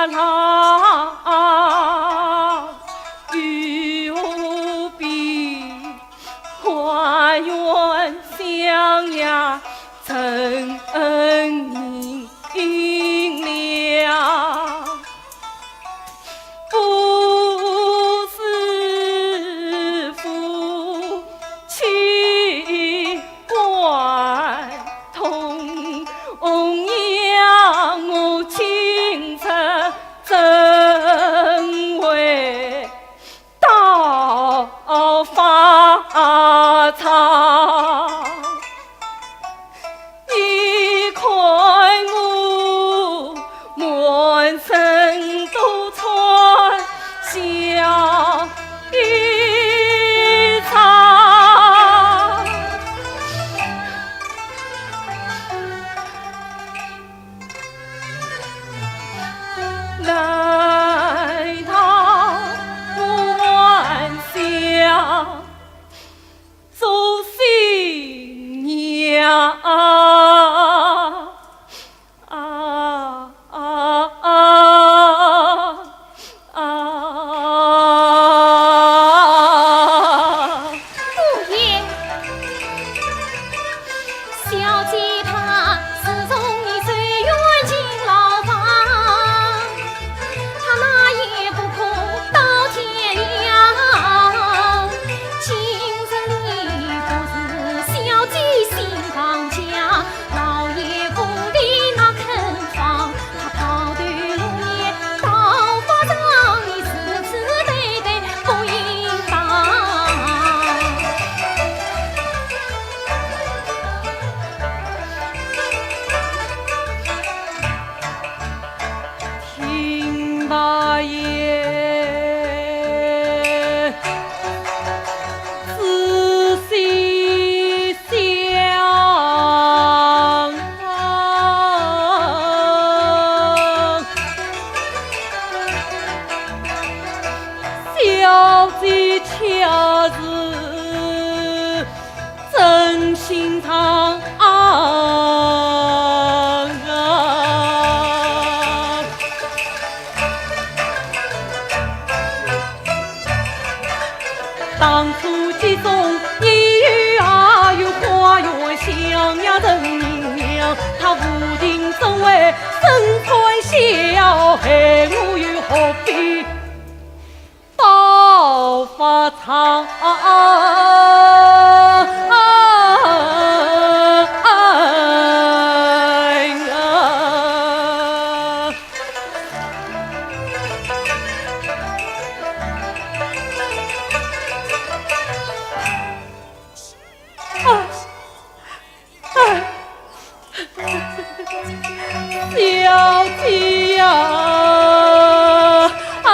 老，与我比，花园香呀，真明亮。 不是夫妻关通，呀，我今朝怎会到法场？ 你看我满身都穿小衣裳，来到我还想 做新娘。啊，啊，啊，啊。姑爷，小姐她自从你随冤进牢房，她哪也不肯到天亮。今日里不是小姐心当家，老爷府里哪肯放？她抛头露面到法场，你是是非非不应当。 听罢言，仔细想，小姐恰是 真心肠啊！当初姐送你与啊，有花园香呀人名扬，她无情怎会身穿小，害我又何必 到法场。小姐呀，啊，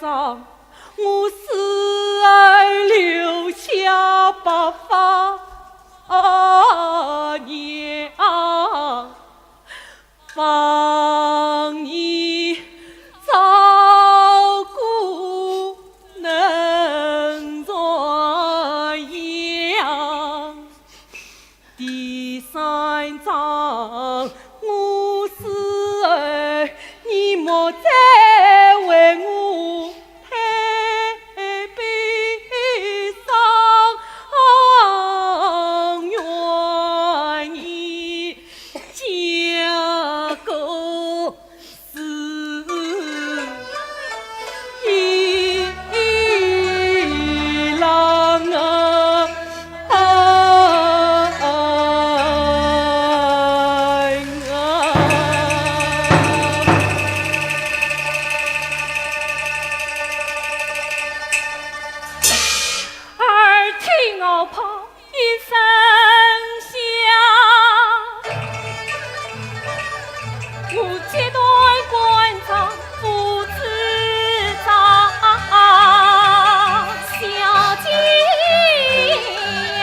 我死后留下白发娘，望你照顾能传扬。 第三章，我死后，你莫再为我太悲伤，愿你嫁个 是一郎啊，哎啊。耳听我婆 一声响，我揭断官章父子章。小姐呀，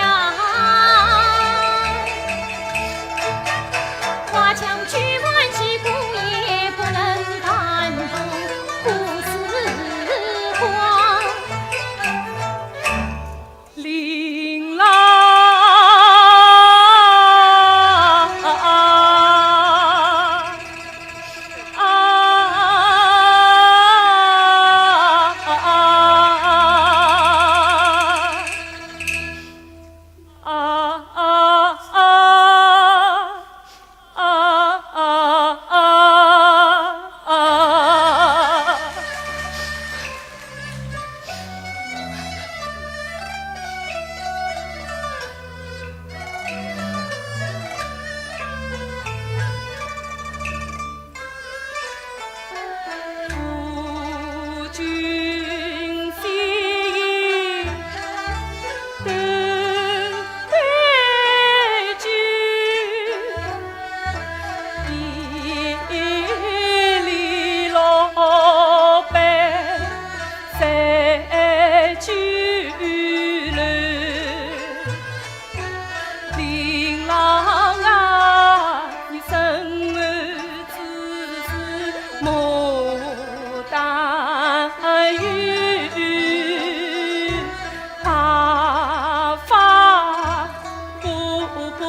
花枪举碗几鼓也不能弹动古时光。 令郎啊，啊，啊，啊。 令郎啊，你身后之事莫担忧，白发哥哥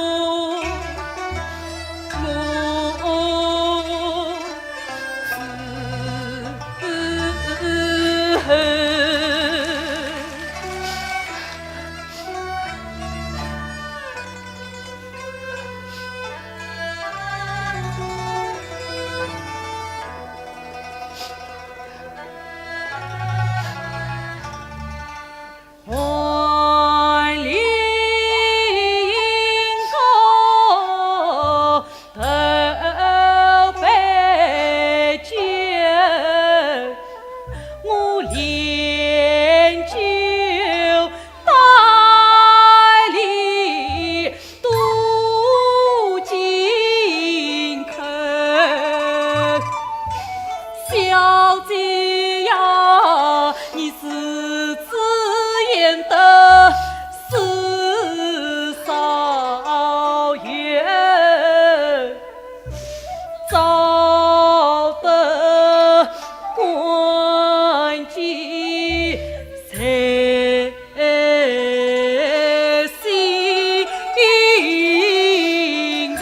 我是 小姐呀，你是 自言得是少爷，招得官家在心头。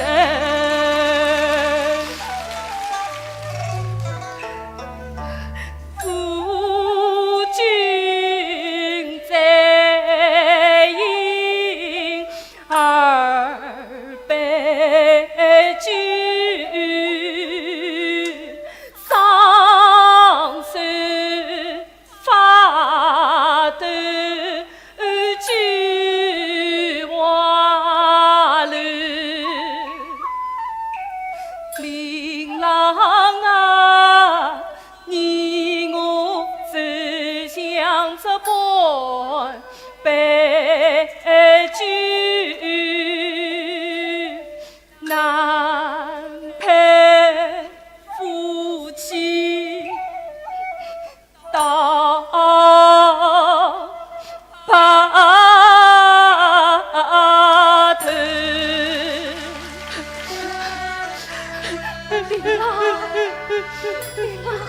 夫君再饮二杯酒，双手发抖举瓦楼。令郎啊， 你我只想这半杯酒，难配夫妻到林郎，林郎。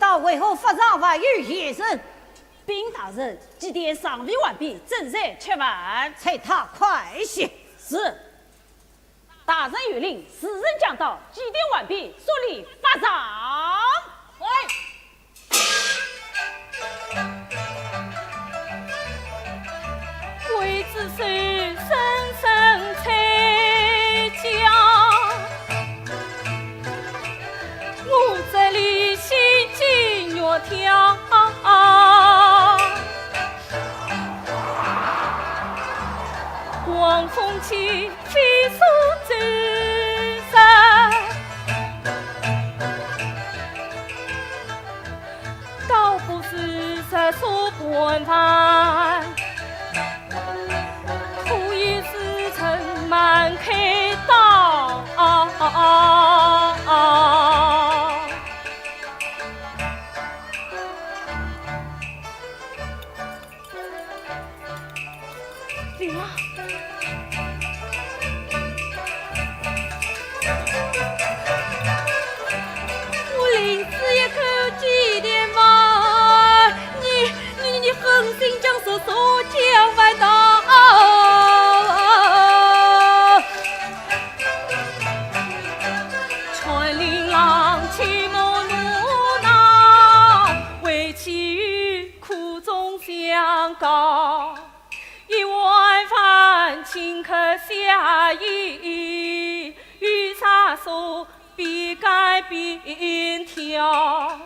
道为何法场还有闲人？禀大人，祭奠尚未完毕，正在吃饭。催他快些。是。大人有令，时辰将到，祭奠完毕，速离法场。喂。 刽子手声声催叫，我这里心惊肉跳。狂风起，飞速走散。 倒不如速速盘饭，可以使人慢开刀。灵儿。我临死一口祭奠饭，你，你，你狠心将叔叔叫饭到。穿林浪，骑马怒闹，为妻与 苦中相告，一碗饭，顷刻下咽，有啥说，边改边挑。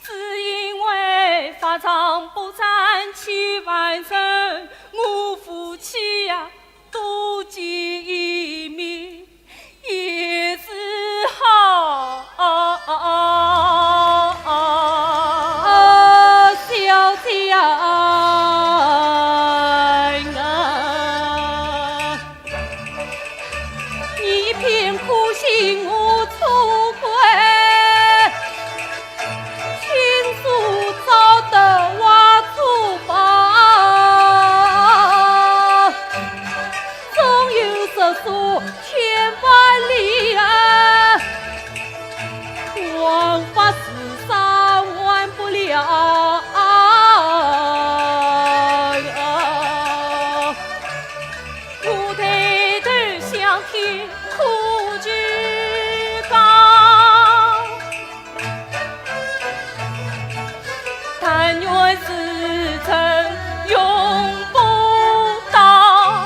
只因为法场不暂，千万人，我夫妻呀， 多见一面也是好。小姐啊，你偏苦心我错怪， 亲手造的花烛吧，纵有十座千万里啊，王法自杀完不了。我抬头向天可举高， 但愿时辰永不到。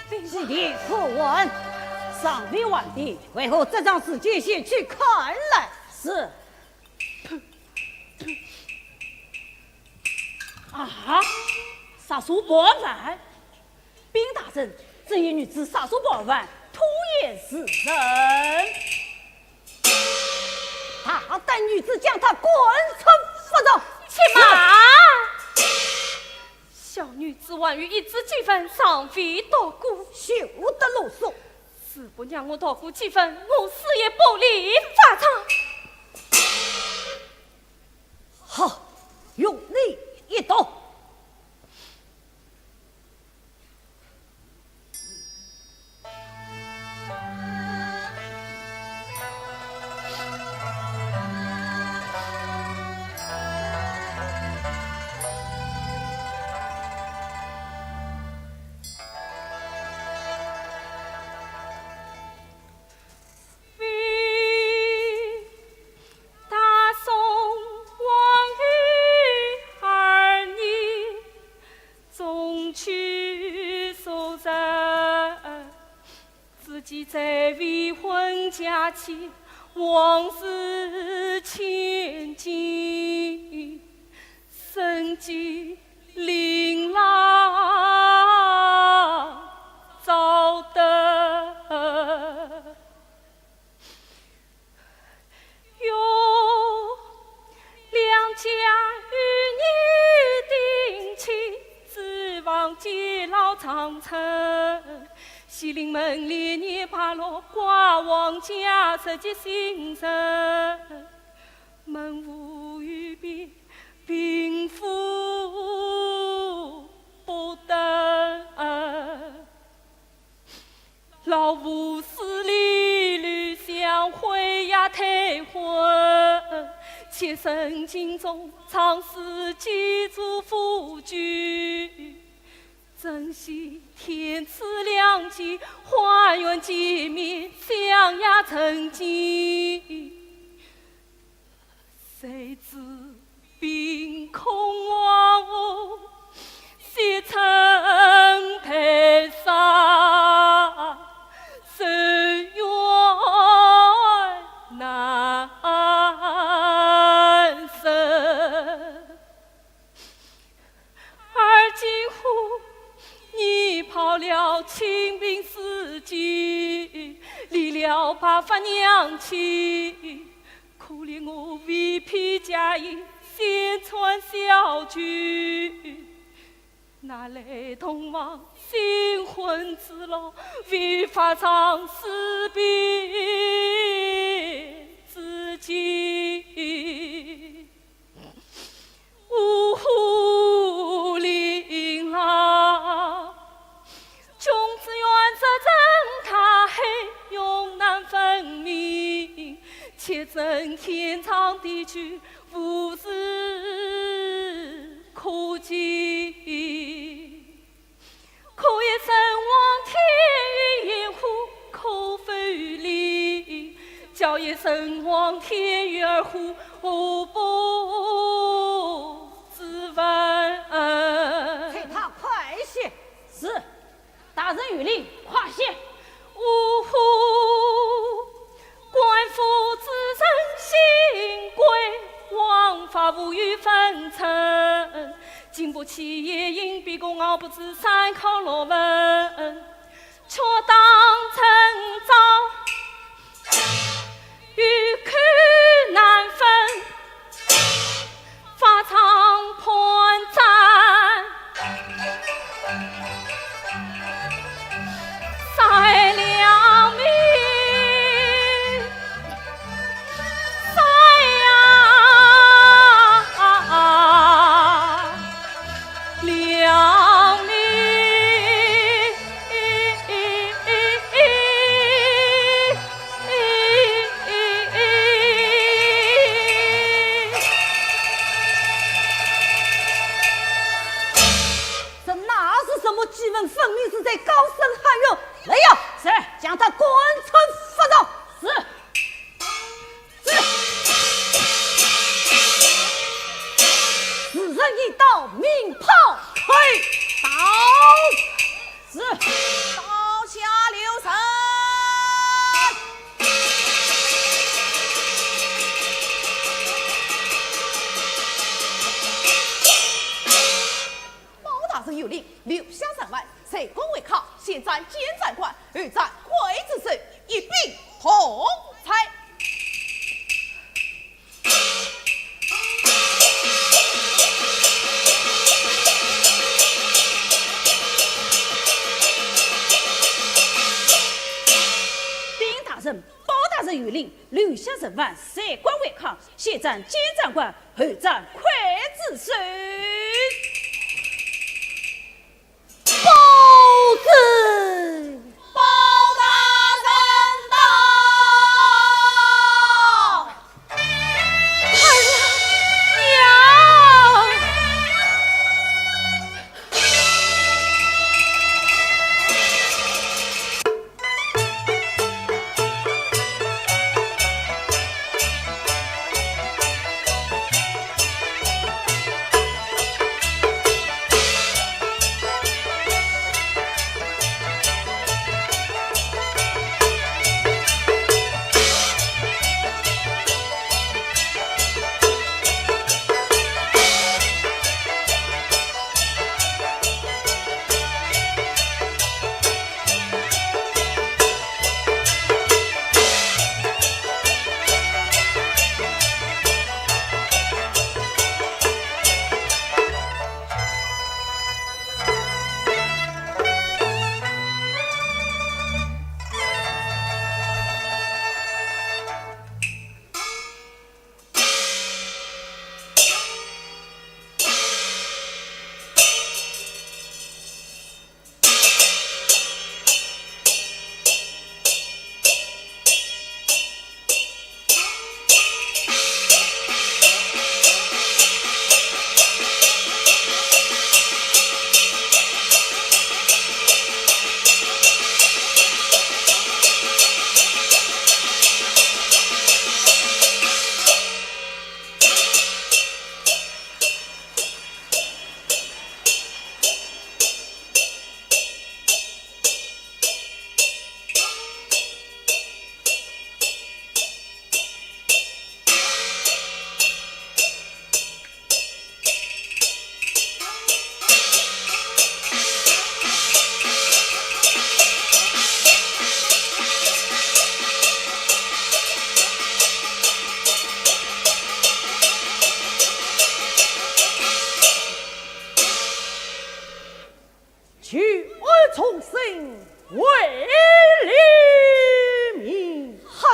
祭奠可完？尚未完毕，为何这桩事情先去看来？是。啊，杀手盘饭？ 禀大人，这一女子杀手盘饭，拖延时辰。大胆女子，将她赶出法场。且慢！小女子还有一纸祭饭尚未读过。休得啰嗦！若不让我读过祭饭，我死也不离法场。好，容你一读。 大宋皇后二年，中秋朔日，子建在未婚佳期，王室千金，身寄琳琅，早得 哟，两家与你定亲，指望偕老长春。西陵门里年八落，挂皇家十级新人，门户与边，并无不得。 老夫势力，吕相会呀退婚。一生尽忠，常思几度夫君。珍惜天赐良机，还愿见面，相邀成亲。谁知 凭空荒芜，雪成白沙，夙愿难成。而今乎，你抛了清贫四季，离了白发娘亲， 可怜我未披嫁衣，身穿小裙。哪来同往新婚之乐，为发长思别之情。 呜呼，临老，君子远志真大黑，永难分明。且珍天长地久，无事可及。 可以神往天云也乎？可否灵？叫一声望天云而呼，何不自问？催他快些。是，大人有令，快些。呜呼， 官府之人新贵，枉法无有分寸。经不起夜饮逼供，熬不至三考六问，却当趁早，欲去难分。 法场判斩，杀了命，杀呀了命。 这哪是什么祭文，分明是在高声喊冤。来呀，是。将他关进法场。是。是。时辰已到，鸣炮吹响。 是。刀下留人。包大人有令，留下人犯，随关会考，先斩监斩官，后斩刽子手，一并同罪。 禀大人，包大人有令，留下人犯，随关会考，先斩监斩官，后斩刽子手。 包子。包大人到。哎呀，呀！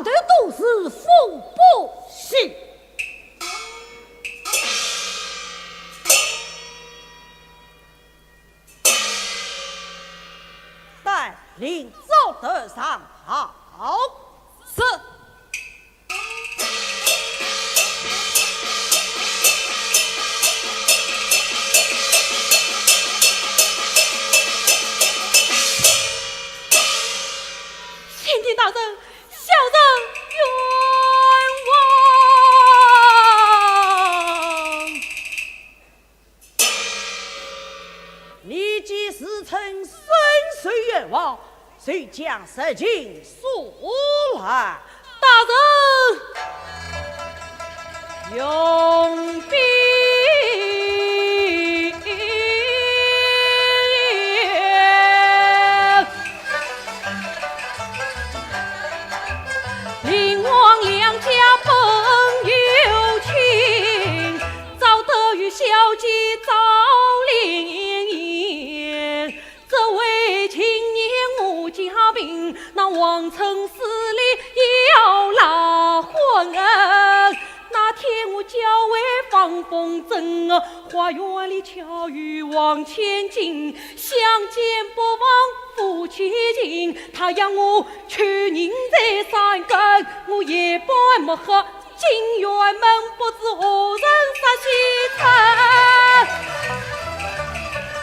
头都是风不息。带领赵德上。好。是。 天地大人，小人冤枉。你既自称身受冤枉，就将实情说来。大人，容禀。 林王两家本有亲，赵德与小姐赵灵英。这位青年我家贫，那王村势力要拉婚。那天我叫为放风筝啊，花园里巧遇王千金，相见不忘夫妻情。他要我 求人在山间，我夜半摸黑进辕门，不知何人说西窗。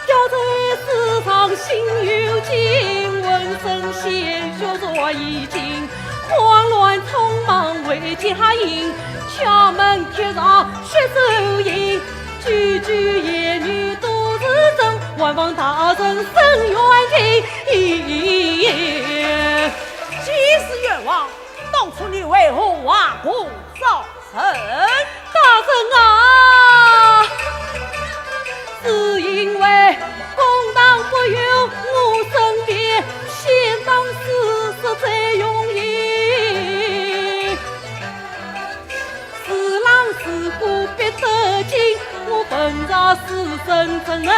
要在世上心有情，浑身鲜血染衣襟，慌乱匆忙回家迎，敲门贴上血手印，句句言语都是真，还望大人伸冤情。 既是冤枉，当初你为何画符招人？大人啊，是因为公堂不由我申辩，先当事实最容易。是人是果必得进，我本着私生怎能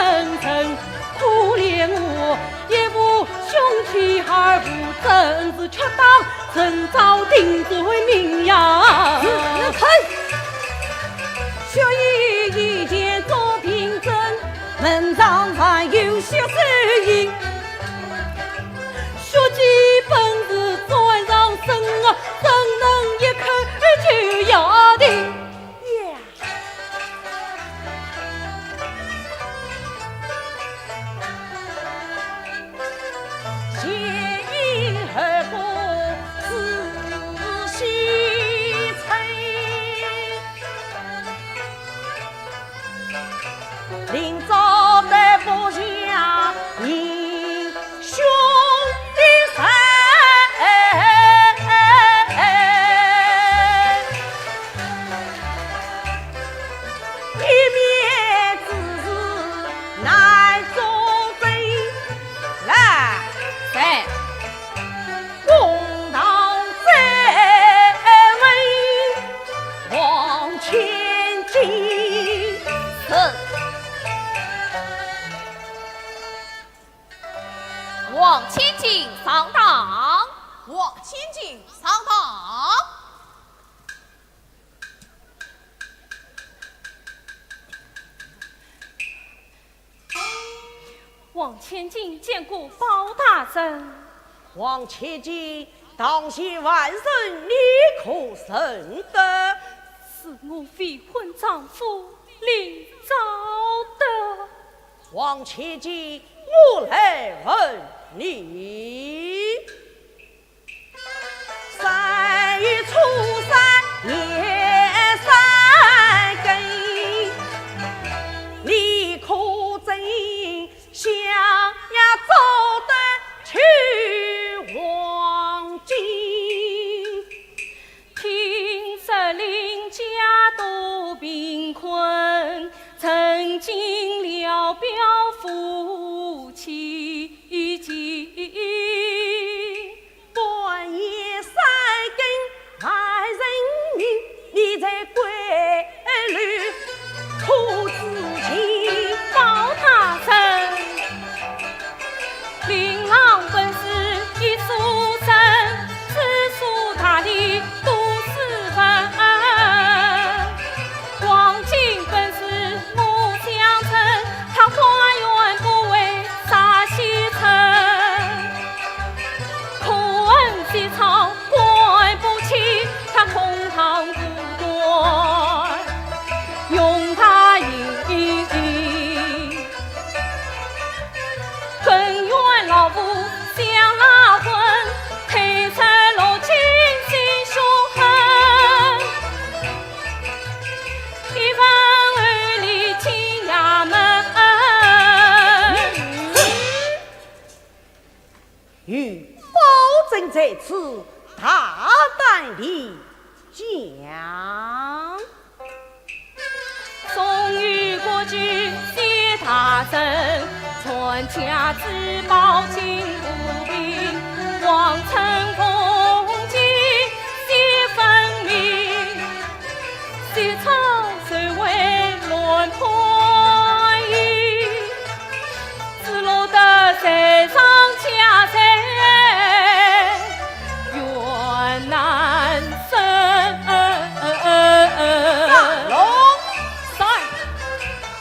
成？可怜我 一无凶器二无证，是却当人造定罪名呀。是臣。血衣一件做凭证，门上还有血手印。血迹本是沾上身啊，怎能一口就压定？呀！ 前因后果仔细查，林昭德不像你 兄弟三，一面之词难作证。来，在公堂再问王千金。是。 王千金上堂。王千金上堂。王千金见过包大人。王千金，堂前万人，你可认得？是我未婚丈夫林昭德。 王千金，我来问你。三月初三夜三更，你可曾相邀早登去望京？ 听说林家多贫困，曾经聊表夫妻情。半夜三更万人迷，你在闺里可知情？包大人，林郎本是一书生，知书达理，讲。终于国君谢大人，传家之宝金不平，皇城风景皆分明，西窗谁为乱团圆？ 紫罗得谁上佳人，怨难伸。龙山，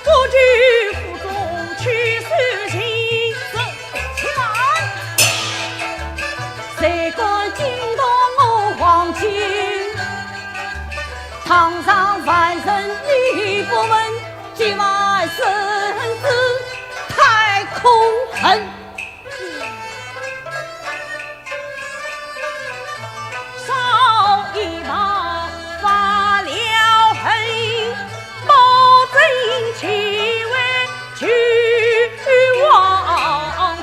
不知府中去世情。是，起来。谁敢惊动我皇亲？堂上万人你不问， 今晚圣旨太可恨。少一把发了狠，保证其为去亡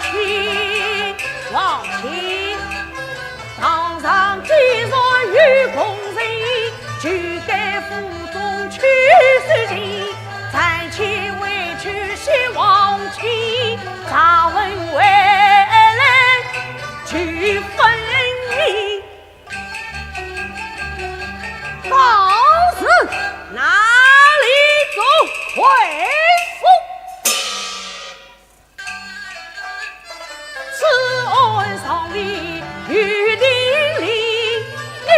亲。亡亲。 堂上既然有公事，就该府中去说情。暂且回去歇亡亲，查问回来就分明。告辞。哪里走？回府。 此案尚未有定论，你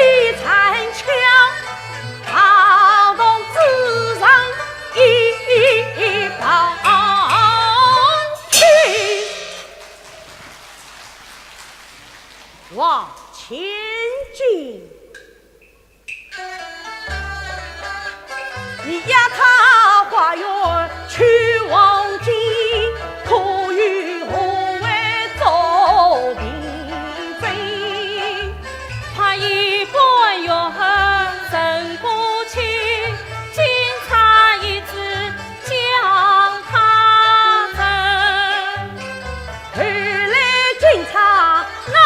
暂且堂堂之上一旁听。王千金。 你呀，桃花源去望京，可有何为做凭证？怕一般冤恨人不清，今朝一旨将他征。后来今朝哪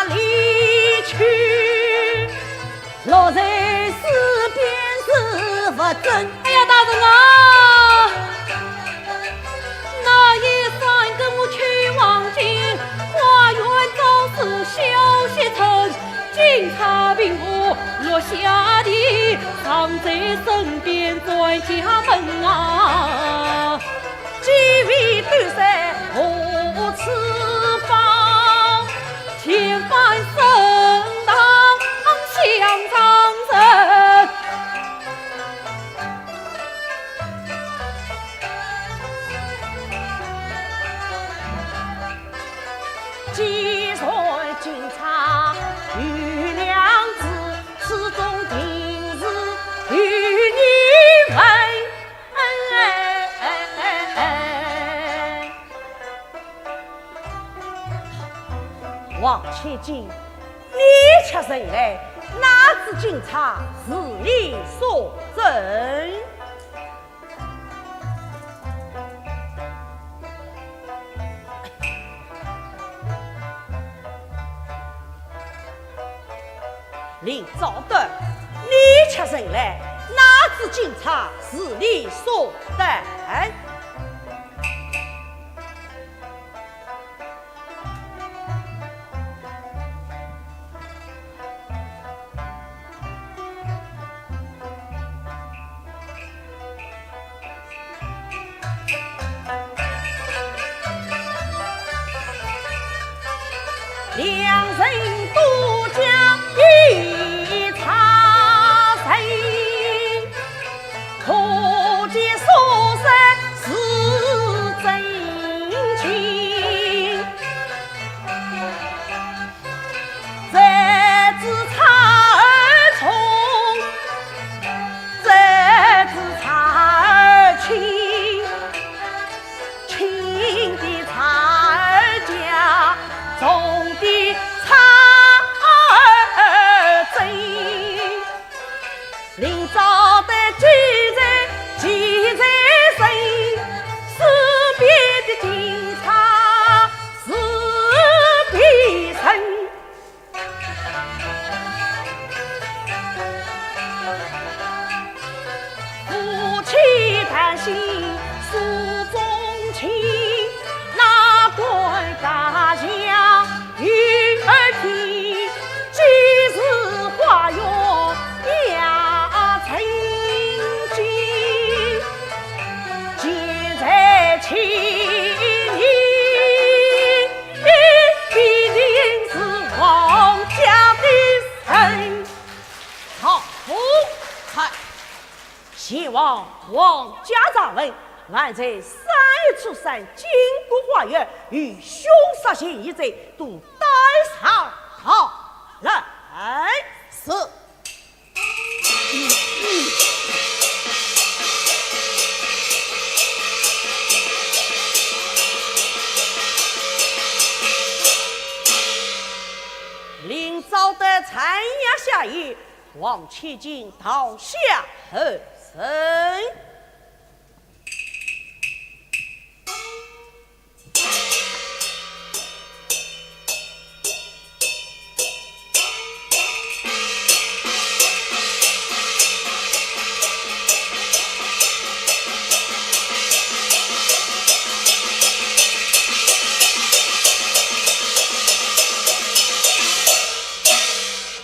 里去？ 落在水边是勿准。哎呀，大人啊，那一番跟我去望京，花园都是小戏城，警察并无落下的，常在身边转家门啊。 几位都是无处放，千般声讨想上人。既然警察有良知，此中定是有疑问。 王千金，你却认为那只金钗是你所赠？ 林昭德，你却认为那只金钗是你所得？ 两人都讲一差神，可见所说是真情。 这只钗儿重，这只钗儿轻，轻的钗儿价，重的钗四中情，哪管家家有儿女，既是花园也曾经，现在请你必定是王家的人。好，嗨。 先王王家上问，俺在三月初三经过花园，有凶杀嫌疑者，都带上堂来。是。林昭德参衙下言， 王千金逃下而生。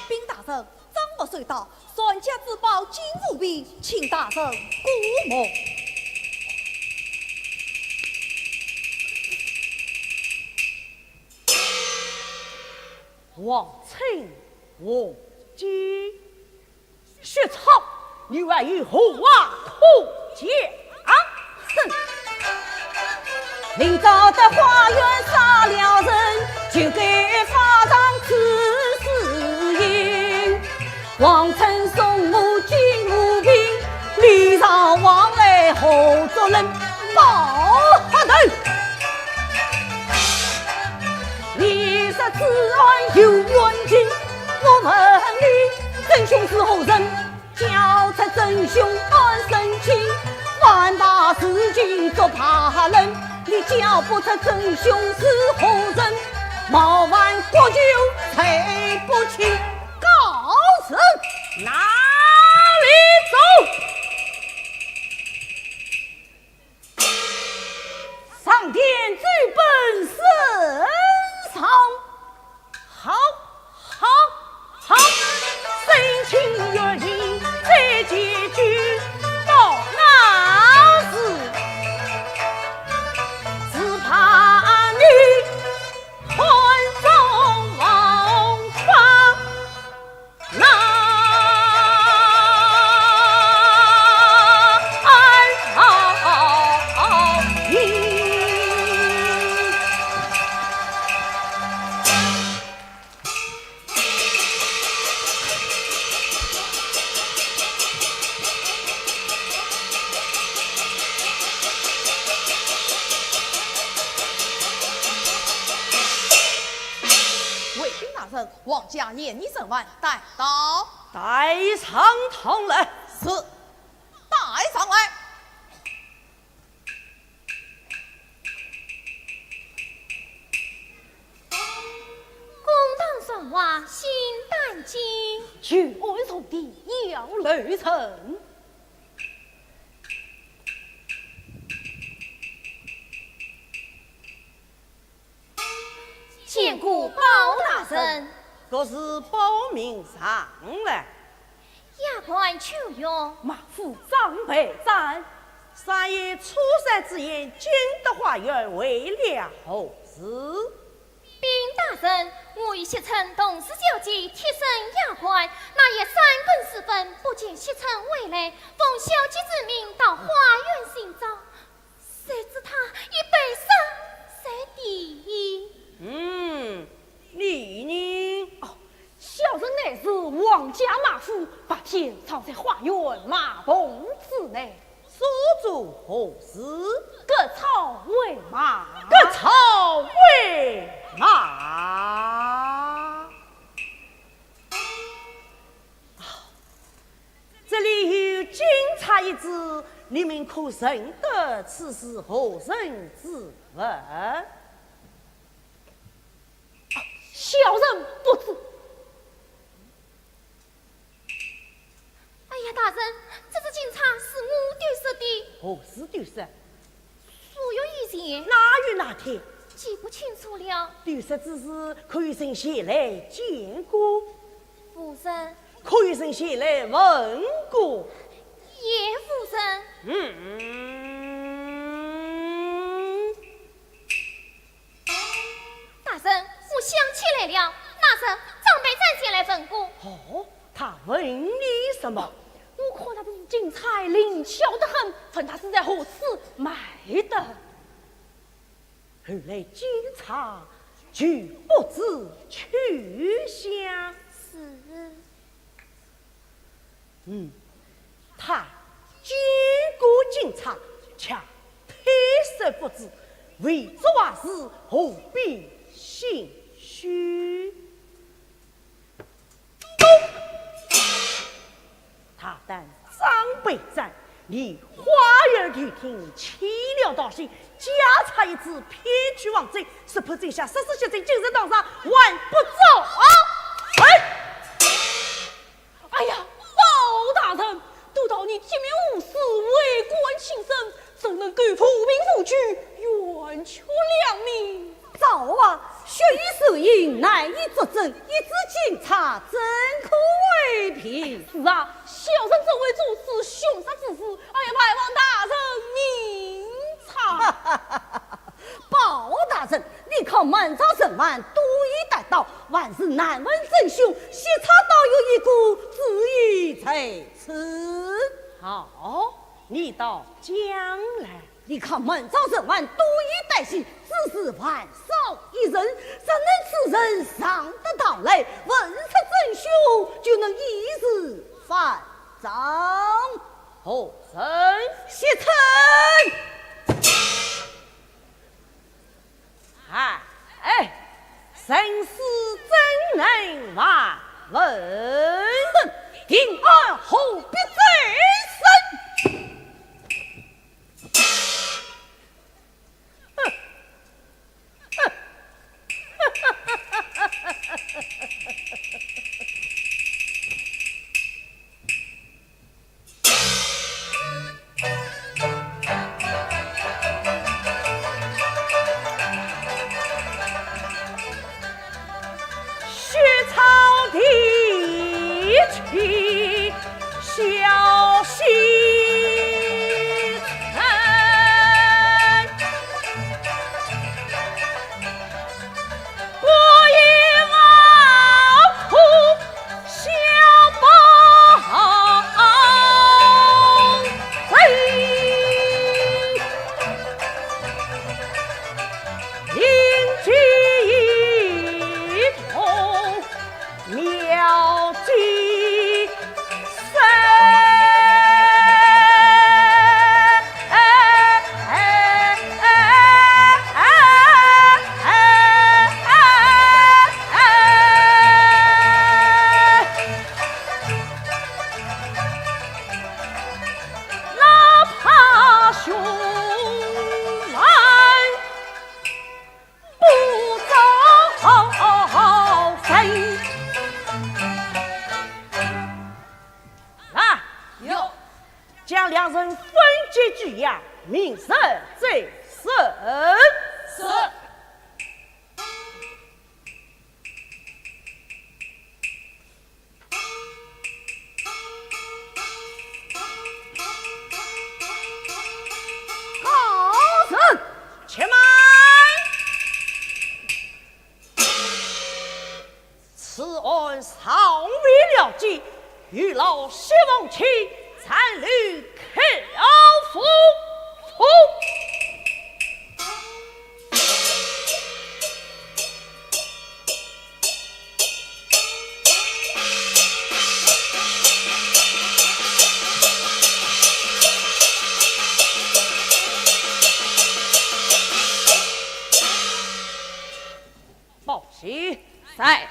禀大人， 赃物收到，传家之宝金乌瓶，请大人过目。王称王金，血草，你还有何话可讲？ 哼！明朝的花园杀了人，就该发上此事情。王称送我金乌瓶，你上王来何作人？包大人！你说此案有冤情，我问你，真凶是何人？ 交出真凶安身轻，万大事情做怕人。你交不出真凶是何人？冒犯国舅罪不轻。告辞。哪里走？ 上殿奏本圣上。好，好，好，真情愿意再见君，到那时，只怕你汉中王法 回禀大人，王家嫌疑甚万，带到。带上堂来。是，带上来。 公堂传话，信旦惊，举案重提，要留神。见过包大人。各自报名上来。 丫鬟秋月。马府张备斩。三月初三之夜，金德花园为了何事？禀大人，我与惜春同是小姐贴身丫鬟，那夜三更时分，不见惜春回来，奉小姐之命到花园寻找。 谁知她已被杀在地。嗯，你呢？哦，小人乃是王家马夫，白天藏在花园马棚之内。所做何事？割草喂马。割草喂马。 这里有金钗一支，你们可认得此是何人之物？小人不知。哎呀，大人，这支金钗是我丢失的。何时丢失？ 数月以前。哪月哪天？记不清楚了。丢失之时，可有人前来见过？无人。可有人前来问过？也无人。嗯。大人，我想起来了，那日张备赞前来问过。哦，他问你什么？我看他的金钗灵巧得很，问他是在何处买的。 原来金钗就不知去向。是。嗯，他见过金钗，却推说不知，未知何事，何必心虚？ 大胆张备赞，你花言巧语，欺瞒道士，假借一字骗取王妃，识破真相，杀死薛琛，今日当上还不早啊！哎！哎呀，包大人，都道你铁面无私，为官清正，怎能够无凭无据，冤屈良民？ 赵王，血雨受刑，难以作证，一纸金钗怎可为凭？是啊，小人怎会做此凶杀之事？哎呀，还望大人明察。包大人，你靠满朝文武都已带到，还是难问真凶，薛差倒有一个主意在此。好，你倒讲来。 你看满朝文武都已带齐，只是还少一人，若能此人上得堂来，问出真凶，就能以示反张。何人？薛琛。哎，哎，人死怎能还魂？哼，定案何必再审？ 薛超提起小西城，不亦乐乎。 小宝贝，灵机一动，妙计生。 哪怕凶残不招生。来，有。将两人分解拘押，明日再审。是。 高人，且慢！此案尚未了结，有劳薛凤卿暂留开封府。 报喜。在。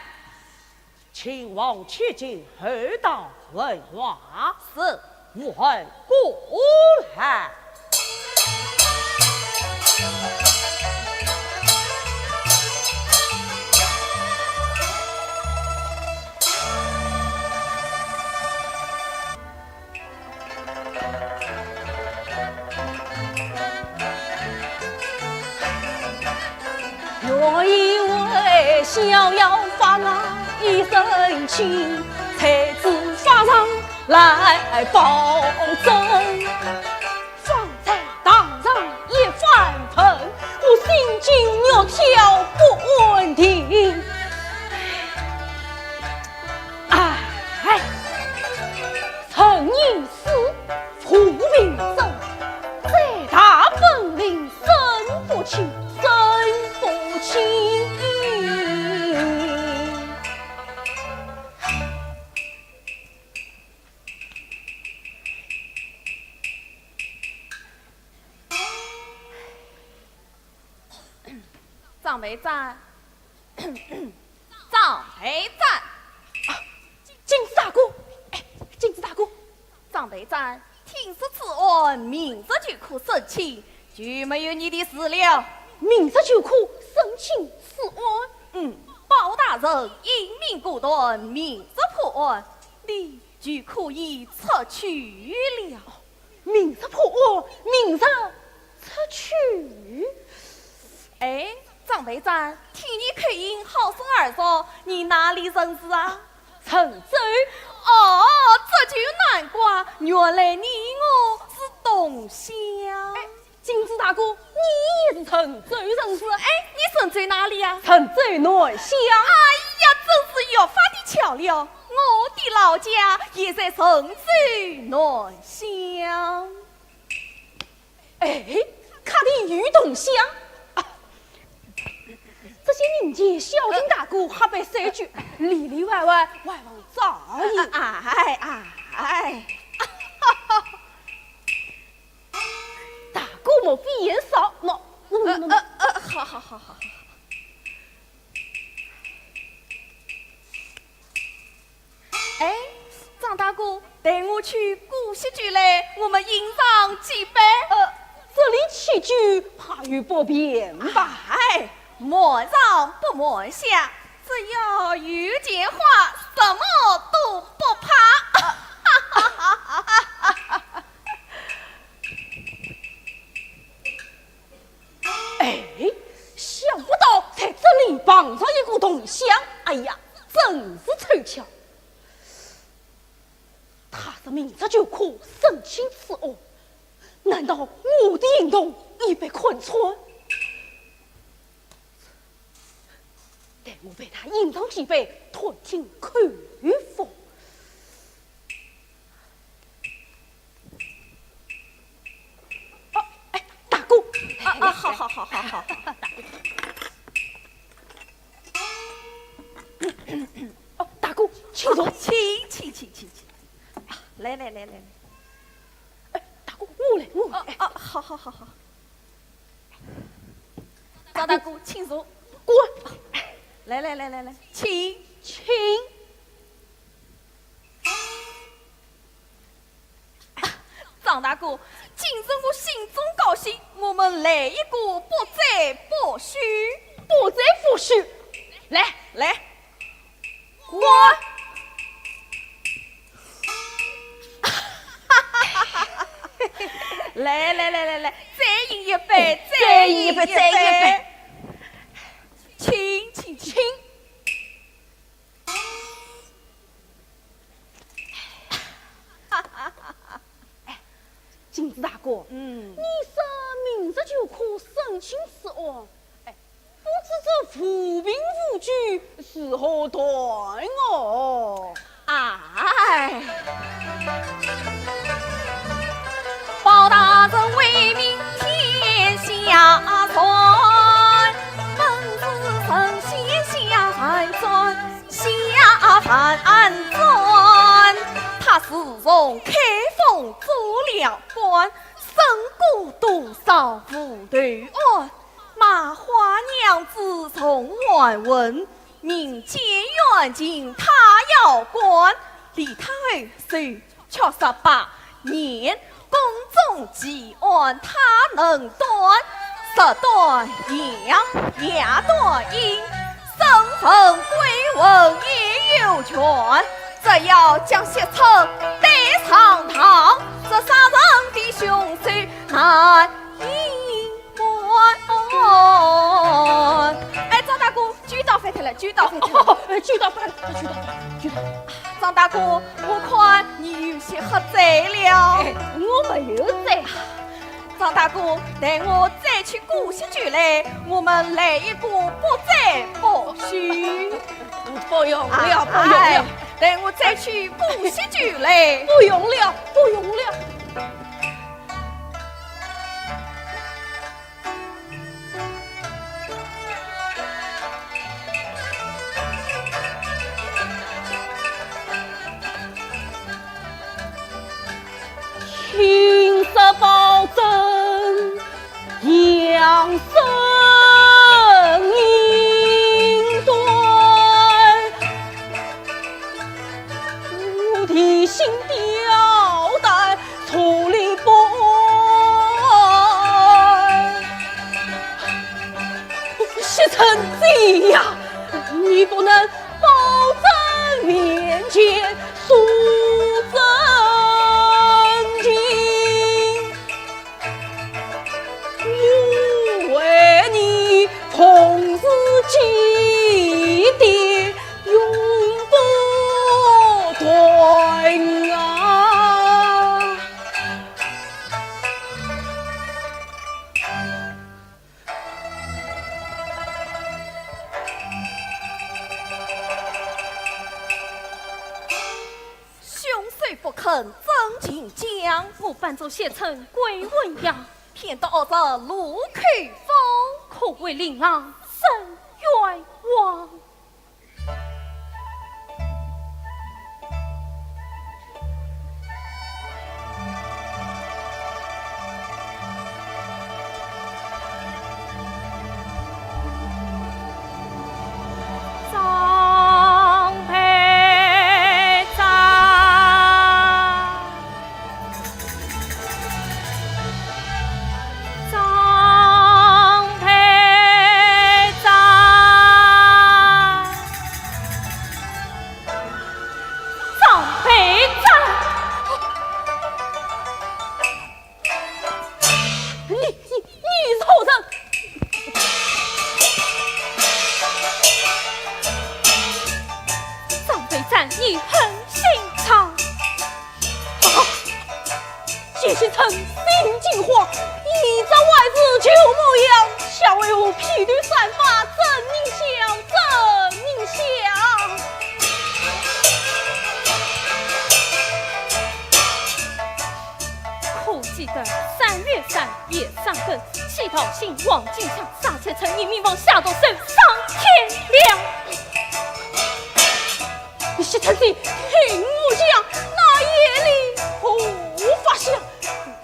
请王千金候到问话。是。 武二过来。要发啊一身轻，才子法场来保证。方才堂上一番问，我心惊肉跳不安定。哎，陈御史 胡平生，再大本领生不清，生不清。张备赞，张备赞。啊，金子大哥，哎，金子大哥。张备赞，听说此案明日就可审亲，就没有你的事了。明日就可审亲此案？嗯，包大人英明果断，明日破案，你就可以出去了。 明日破案，明日出去。哎，张备赞，听你口音好生耳熟，你哪里人氏啊？陈州。哦，这就难怪，原来你我是同乡。哎，金子大哥，你也是陈州人氏？哎，你陈州哪里呀？陈州南乡。哎呀，真是越发的巧了，我的老家也在陈州南乡。 哎，客店有同乡啊。这些民间小情大哥瞎掰三句，里里外外外望找一。哎，哎，哎。大哥莫飞言少，喏，喏，喏，喏。呃，呃，呃，好，好，好，好，好。 哎，张大哥，待我去盥些酒来，我们饮上几杯。呃，这里起居怕有不便吧？哎，瞒上不瞒下，只要有钱花，什么都不怕。哎，想不到在这里碰着一个同乡，哎呀，真是凑巧。他说明日就可审亲此案，难道我的行动已被看穿？待我陪他饮上几杯，探听口风。 哦，哎，大哥。啊，啊，好，好，好，好，好。哦，大哥，请坐。啊，请，请，请，请，请。啊，来，来，来，来，来。哎，大哥，我来，我来。哦，哦，好，好，好，好。 张大哥，请坐。滚！来来来来来，请。请。张大哥，今日我心中高兴，我们来一个不醉不休。不醉不休。来。来。 滚！来来来来来，再饮一杯，再饮一杯，再饮一杯。再饮一杯。请，请，请。哎，金子大哥，嗯。你说明日就可审亲此案，哎， 不知这无凭无据，如何断哦？哎。包大人威名天下传，本是神仙下凡转，下凡转。他自从开封做了官，审过多少无头案， 卖花娘子从黄文，民间冤情他要管，李太后受屈十八年，宫中奇案他能断，十断阳，阳断阴，身份归文也有权，只要将薛策带上堂，这杀人的凶手难 哎，张大哥，酒倒翻脱了，酒倒翻脱打扮，快去打扮，去打扮。张大哥，我看你有些喝醉了。哎，我没有醉。张大哥，待我再去补些酒来，我们来一个不醉不休。不用了，啊，不用了。哎，待我再去补些酒来。不用了，不用了。 青色宝剑扬声音断，无敌心吊带 坐立不安。谢承志呀，你不能保在面前诉真情，我为你痛失姐弟 永不断啊！凶手不肯真情讲，我扮作谢琛鬼魂呀，骗得二十路口风，可谓令郎伸冤枉。 张备斩。 张备斩，张备斩。你，你，你是何人？张备斩，你很姓张。 啊！谢谢陈心惊慌，一朝还是旧模样，下为何披头散发，真影响，真影响。可记得三月三，夜三更，西道行黄金枪，杀谢琛，你命王下毒手，上天了。 谢承志，听我讲，那夜里我发现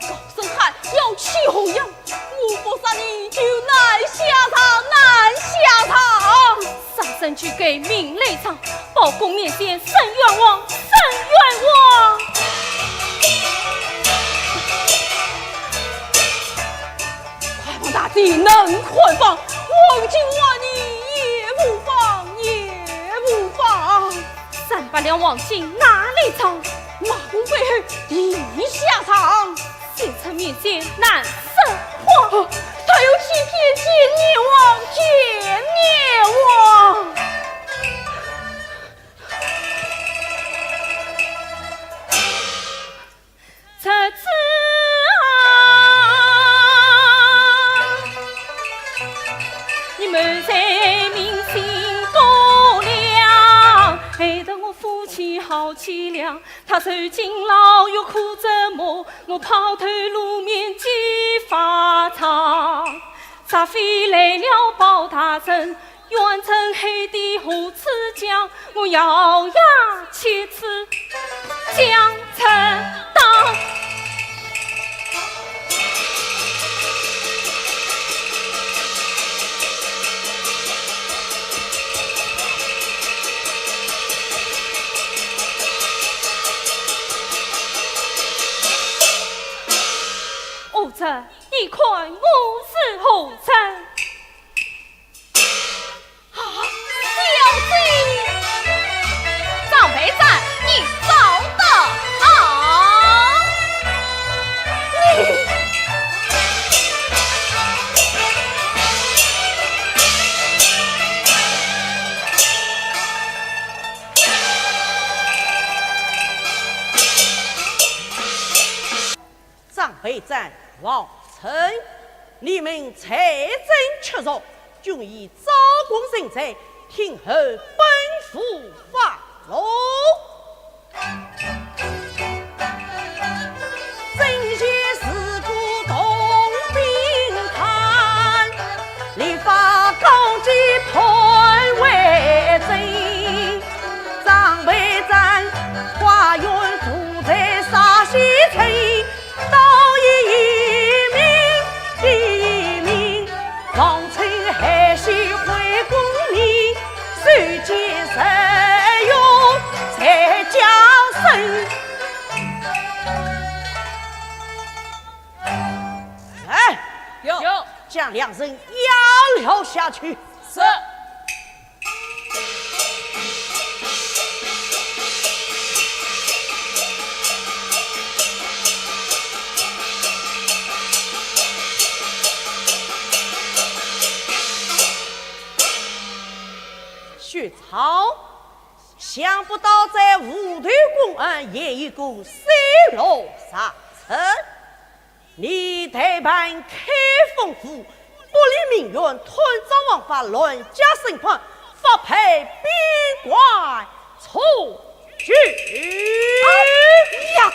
高声喊要起河洋，我不杀你就难下场，难下场。杀身俱归命雷场，包公面前伸冤枉，伸冤枉。快放大姐，能快放，黄金还你也无妨，也无妨。 三百两黄金哪里藏？马蜂背后地下藏。谢琛面前难说话。哦，他有欺骗见阎王，见阎王。 侄子啊，你们才明心不良，害得我夫妻好凄凉。他受尽牢狱苦折磨，我抛头露面几发场。若非来了包大人， 冤沉海底何处讲？我咬牙切齿将成当。哦，这，你看我是何人？ 啊，小姐！张备斩，你找得好！你会斩王粲，你们罪证确凿，均已招供成罪，听候本府发落。 哎，有。有。将两人押了下去。是。薛超，想不到在无头公案也有个水落石出。 你代办开封府，不理民怨，吞盗枉法，乱加审判，发配边关出去。哎呀！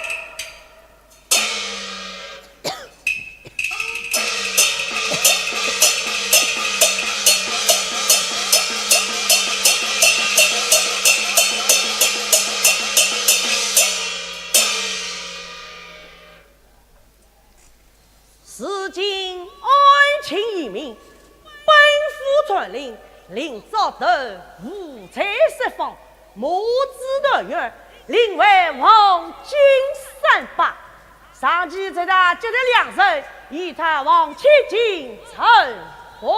如今案情已明，本府传令，令赵德无罪释放，母子团圆，另外黄金三百。上级这道接得两人，与他往千金成婚。